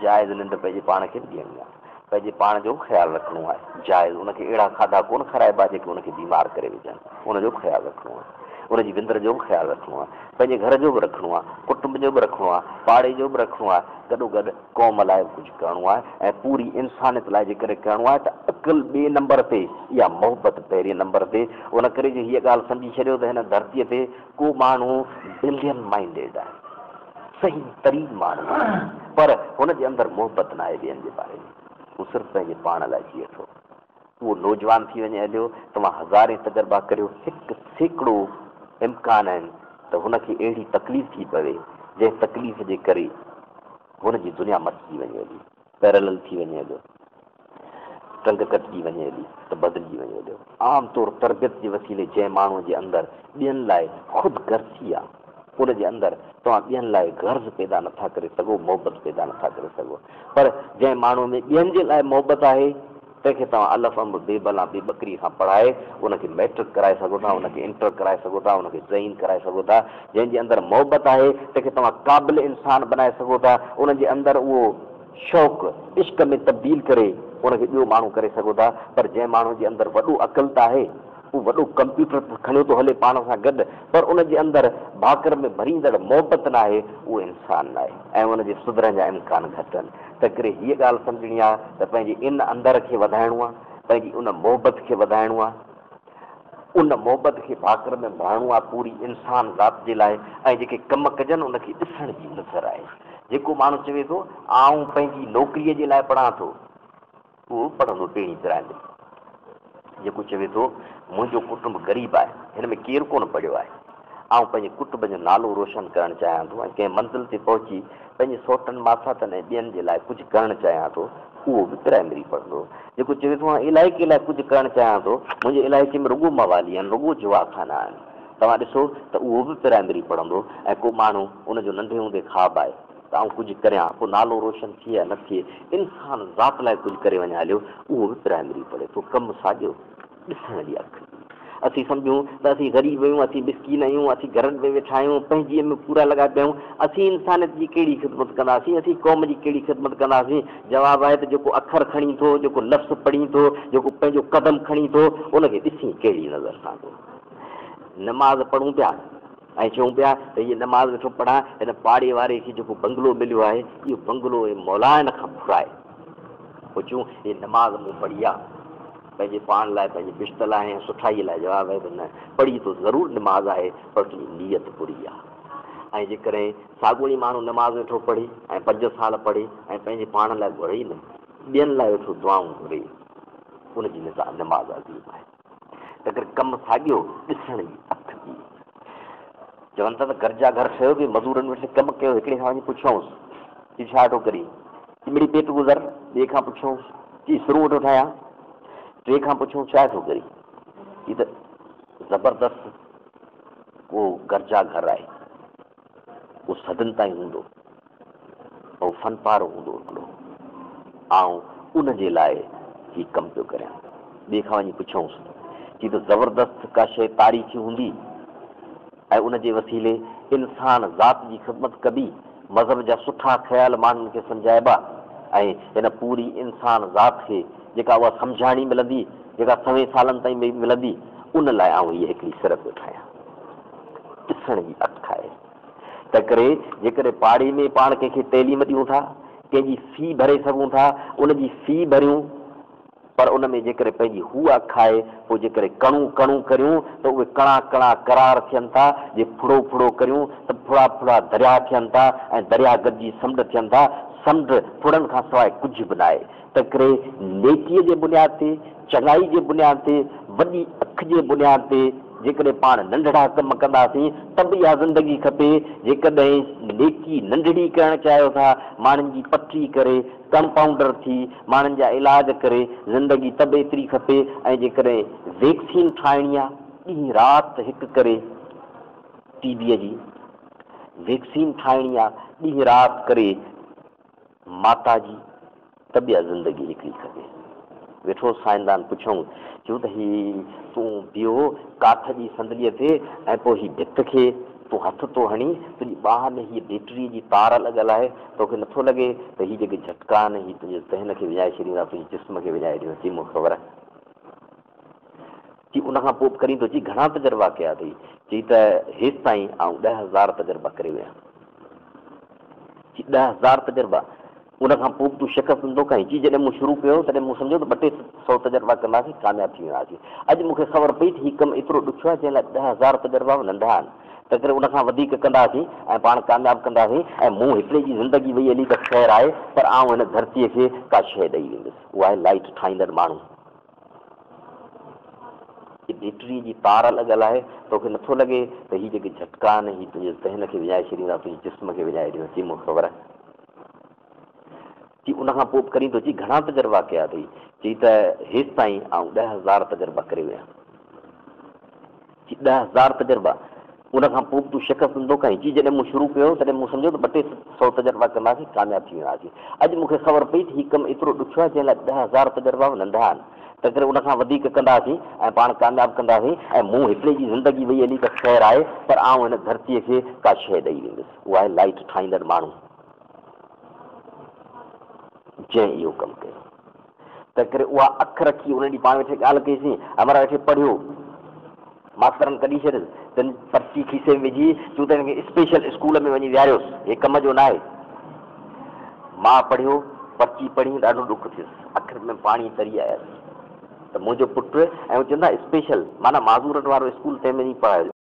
جائز ننڊ پنهنجي پاڻ کي به ڏيڻي آهي. پنهنجي پاڻ جو به خيال رکڻو آهي. جائز ان کي اهڙا کاڌا ڪونه کارائبا جيڪي ان کي بيمار ڪري وجهن. ان جو به خيال رکڻو آهي. ان جي وندر جو به خيال رکڻو آهي. پنهنجي گهر جو به رکڻو آهي. ڪٽنب جو به رکڻو آهي. پاڙي جو به رکڻو آهي. گڏوگڏ قوم لاء به ڪجهه ڪرڻو آهي ۽ پوري انسانيت لاء جيڪڏهن ڪرڻو آهي ته عقل ٻئي نمبر تي يا محبت پهرين نمبر تي. ان ڪري جو هيء ڳالهه سمجهي ڇڏيو ته هن ڌرتيء تي ڪو ماڻهو بلين مائنڊيڊ آهي، صحيح ترين ماڻهو آهي، پر هن جي اندر محبت ناهي ٻين جي باري ۾، هو صرف پنهنجي پاڻ لاء جيئي ٿو. اهو نوجوان ٿي وڃي هليو، توهان هزارين تجربا ڪريو، 1% امڪان آهن ته هن کي اهڙي تڪليف ٿي پوي، جنهن تڪليف جي ڪري هن جي دنيا مٽجي وڃي هلي، پيرلل ٿي وڃي هليو، ٽنگ ڪٽجي وڃي هلي ته بدلجي وڃي هليو. عام طور تربيت جي وسيلي جنهن ماڻهوء جي اندر ٻين لاء خود غرضي آ، ان جي اندر توهان ٻين لاء غرض پيدا نٿا ڪري سگهو، محبت پيدا نٿا ڪري سگهو. پر جنهن ماڻهوء ۾ ٻين جي لاء محبت آهي، تنهن کي توهان الف انب بي بلان بي ٻڪري کان پڙهائي ان کي مئٽرڪ ڪرائي سگهو ٿا، ان کي انٽر ڪرائي سگهو ٿا، ان کي ذهين ڪرائي سگهو ٿا. جنهن جي اندر محبت آهي، تنهن کي توهان قابل انسان بنائي سگهو ٿا، ان جي اندر اهو شوق عشق ۾ تبديل ڪري ان کي ٻيو ماڻهو ڪري سگهو ٿا. پر جنهن ماڻهو جي اندر وڏو عقل ته آهي، هو وڏو ڪمپيوٽر کڻيو ٿو هلي پاڻ سان گڏ، پر ان جي اندر ڀاڪر ۾ ڀريندڙ محبت ناهي، اهو انسان ناهي ۽ ان جي سڌرڻ جا امڪان گهٽ آهن. تنهنڪري هيء ڳالهه سمجهڻي آهي ته پنهنجي ان اندر کي وڌائڻو آهي، پنهنجي ان محبت کي وڌائڻو آهي، ان محبت کي ڀاڪر ۾ ڀرڻو آهي پوري انسان ذات جي لاء ۽ جيڪي ڪم ڪجن ان کي ڏسڻ جي نظر آهي. جيڪو ماڻهو چوي ٿو آئون پنهنجي نوڪريء جي لاء پڙهان ٿو، اهو پڙهندو پهرين پرائمري. جيڪو چوي ٿو منهنجو ڪٽنب غريب آهي، هن ۾ ڪير ڪونه پڙهيو آهي، آئون پنهنجي ڪٽنب جو نالو روشن ڪرڻ چاهيان ٿو ۽ ڪنهن منزل تي پهچي پنهنجي سئوٽن، ماساتن ۽ ٻين جي لاء ڪجهه ڪرڻ چاهيان ٿو، اهو به پرائمري پڙهندو. جيڪو چوي ٿو آئون علائقي لاء ڪجهه ڪرڻ چاهيان ٿو، منهنجي علائقي ۾ رڳو موالي آهن، رڳو جوا خانا آهن، توهان ڏسو ته اهو به پرائمري پڙهندو ۽ ڪو ماڻهو ان جو ننڍي هوندي خواب آهي ته آئون ڪجهه ڪريان، پوء نالو روشن ٿئي يا نه ٿئي، انسان ذات لاء ڪجهه ڪري وڃان هليو، اهو به پرائمري پڙهي ٿو. ڪم ساڳيو، ڏسڻ جي اک ٻي. اسين سمجهون ته اسين غريب آهيون، اسين مسڪين آهيون، اسين گهرن ۾ ويٺا آهيون، پنهنجيء ۾ پورا لڳا پيا آهيون، اسين انسانيت جي ڪهڙي خدمت ڪنداسين، اسين قوم جي ڪهڙي خدمت ڪنداسين؟ جواب آهي ته جيڪو اکر کڻي ٿو، جيڪو لفظ پڙهين ٿو، جيڪو پنهنجو قدم کڻي ٿو، ان کي ڏسين ڪهڙي نظر سان ٿو. نماز پڙهون پيا ۽ چئون پيا ته هيء نماز ويٺو پڙهان، هن پاڙي واري کي جيڪو بنگلو مليو آهي، اهو بنگلو اي مولا هن کان ڦرائي. پوء چئون هيء نماز مون پڙهي آ، پنهنجي پاڻ لاء، پنهنجي بهشت لاء ۽ سٺائيء لاء. جواب آهي ته نه، پڙهي تو ضرور نماز آهي، پر تنهنجي نيت بري آ. ۽ جيڪڏهن ساڳيو ئي ماڻهو نماز ويٺو پڙهي ۽ پنج سال پڙهي ۽ پنهنجي پاڻ لاء گهري ئي نه، ٻين لاء ويٺو دعائون گهري، ان جي نماز عظيم آهي. تنهنڪري ڪم ساڳيو، ڏسڻ جي اک ٻي. چون ٿا ته گرجا گهر ٺهيو به مزورن وٽ ڪم ڪيو، هڪڙي کان وڃي پڇيائونس، چي ڇا ويٺو ڪرين؟ چي مڙئي پيٽ گذر. ٻئي کان پڇيائونس، چي سرون ويٺو ٺاهيان. ٽئين کان پڇيائونس، ڇا ويٺو ڪرين؟ چي ته زبردست ڪو گرجا گهر آهي، اهو صدين تائين هوندو. اهو فنپارو هوندو هڪڙو. آئون ان جي لاء هي ڪم پيو ڪريان. ٻئي کان وڃي پڇيائونس، چي ته زبردست ڪا شيء تاريخي هوندي ۽ ان جي وسيلي انسان ذات جي خدمت ڪبي، مذهب جا سٺا خيال ماڻهن کي سمجهائبا ۽ هن پوري انسان ذات کي جيڪا اها سمجهاڻي ملندي، جيڪا سوين سالن تائين ملندي، ان لاء آئون هيء هڪڙي سر پيو ٺاهيان. ڏسڻ جي اک آهي. تنهنڪري جيڪڏهن پاڙي ۾ پاڻ ڪنهن کي تعليم ڏيون ٿا، ڪنهن جي في ڀري سگهون ٿا، ان جي في ڀريون، پر ان ۾ جيڪڏهن پنهنجي هوء اکائي، پوء جيڪڏهن ڪڻو ڪڻو ڪريون ته اهي ڪڻا ڪڻا قرار ٿين ٿا، جي ڦڙو ڦڙو ڪريون ته ڦڙا ڦڙا درياهه ٿين ٿا ۽ درياهه گڏجي سمنڊ ٿين ٿا، سمنڊ ڦڙن کان سواء ڪجهه به ناهي. تنهنڪري نيڪيء جي بنياد تي، چڱائي جي بنياد تي، وڏي اک جي بنياد تي جيڪڏهن پاڻ ننڍڙا ڪم ڪنداسين ته به اها زندگي کپي. جيڪڏهن نيڪي ننڍڙي ڪرڻ چاهيو ٿا، ماڻهن جي پٽي ڪري، ڪمپائونڊر ٿي، ماڻهن جا علاج ڪري، زندگي ته به ايتري کپي ۽ جيڪڏهن ويڪسين ٺاهڻي آ، ڏينهن رات هڪ ڪري ٽي بيء جي ويڪسين ٺاهڻي آ، ڏينهن رات ڪري ماتا جي ته ٻيا زندگي هڪڙي کپي. ويٺو سائندان پڇيائون، چيو ته هي تون بيهو ڪاٺ جي صندليء تي ۽ پوء هي ڀت کي تون هٿ ٿو هڻين، تنهنجي ٻانهن ۾ هيء بيٽريء جي تار لڳل آهي، توکي نٿو لڳي ته هي جيڪي جهٽڪا آهن، هي تنهنجي ذهن کي وڃائي ڇڏيندا، تنهنجي جسم کي وڃائي ڇڏيندا. چي، مون کي خبر آهي. چي، ان کان پوء به ڪرين ٿو؟ چي، گهڻا تجربا ڪيا اٿئي؟ چي ته هيستائين آئون 10,000 تجربا ڪري ويو آهيان. چي، 10,000 تجربا؟ ان کان پوء به تون شڪست نٿو کائين؟ چي، جڏهن مون شروع ڪيو، تڏهن مون سمجهيو ته ٻه ٽي سئو تجربا ڪنداسين، ڪامياب ٿي وينداسين. اڄ مون کي خبر پئي ته هي ڪم ايترو ڏکيو آهي، جنهن لاء 10,000 تجربا به ننڍا آهن. تنهنڪري ان کان وڌيڪ ڪنداسين ۽ پاڻ ڪامياب ڪنداسين ۽ مون هڪڙي جي زندگي وئي هلي ته خير آهي، پر آئون هن ڌرتيء کي ڪا شيء ڏئي ويندس. اها آهي لائيٽ ٺاهيندڙ ماڻهو. هي بيٽريء جي تار لڳل آهي، توکي نٿو لڳي ته هي جيڪي جهٽڪا آهن، هي تنهنجي ذهن کي وڃائي ڇڏيندا، تنهنجي جسم کي وڃائي ڇڏيندا. چي، مون کي خبر آهي. چي، ان کان پوء به ڪرين ٿو؟ چي، گهڻا تجربا ڪيا اٿئي؟ چي ته هيستائين آئون 10,000 تجربا ڪري ويو آهيان. چي، 10,000 تجربا؟ ان کان پوء به تون شڪست نٿو کائين؟ چي، جڏهن مون شروع ڪيو، تڏهن مون سمجهيو ته ٻه ٽي سئو تجربا ڪنداسين، ڪامياب ٿي وينداسين. اڄ مون کي خبر پئي ته هي ڪم ايترو ڏکيو آهي، جنهن لاء 10,000 تجربا به ننڍا آهن. تنهنڪري ان کان وڌيڪ ڪنداسين ۽ پاڻ ڪامياب ڪنداسين ۽ مون هڪڙي جي زندگي وئي هلي ته خير آهي، پر آئون هن ڌرتيء کي ڪا شيء ڏئي ويندس. اها آهي لائيٽ ٺاهيندڙ ماڻهو، جنهن اهو ڪم ڪيو. تنهنڪري اها اک رکي ان ڏينهن پاڻ ويٺي ڳالهه ڪئيسين. همراهه ويٺي پڙهيو. ماسترن ڪڍي ڇڏيس. تن پرچي کيسي ۾ وجهي چون ته هن کي اسپيشل اسڪول ۾ وڃي ويهاريوس. هي ڪم جو ناهي. مان پڙهيو، پرچي پڙهي ڏاڍو ڏک ٿيس. اکين ۾ پاڻي تري آيس ته منهنجو پٽ ۽ هو چون ٿا اسپيشل معنيٰ معذورن وارو اسڪول تنهن ۾ وڃي پڙهايو.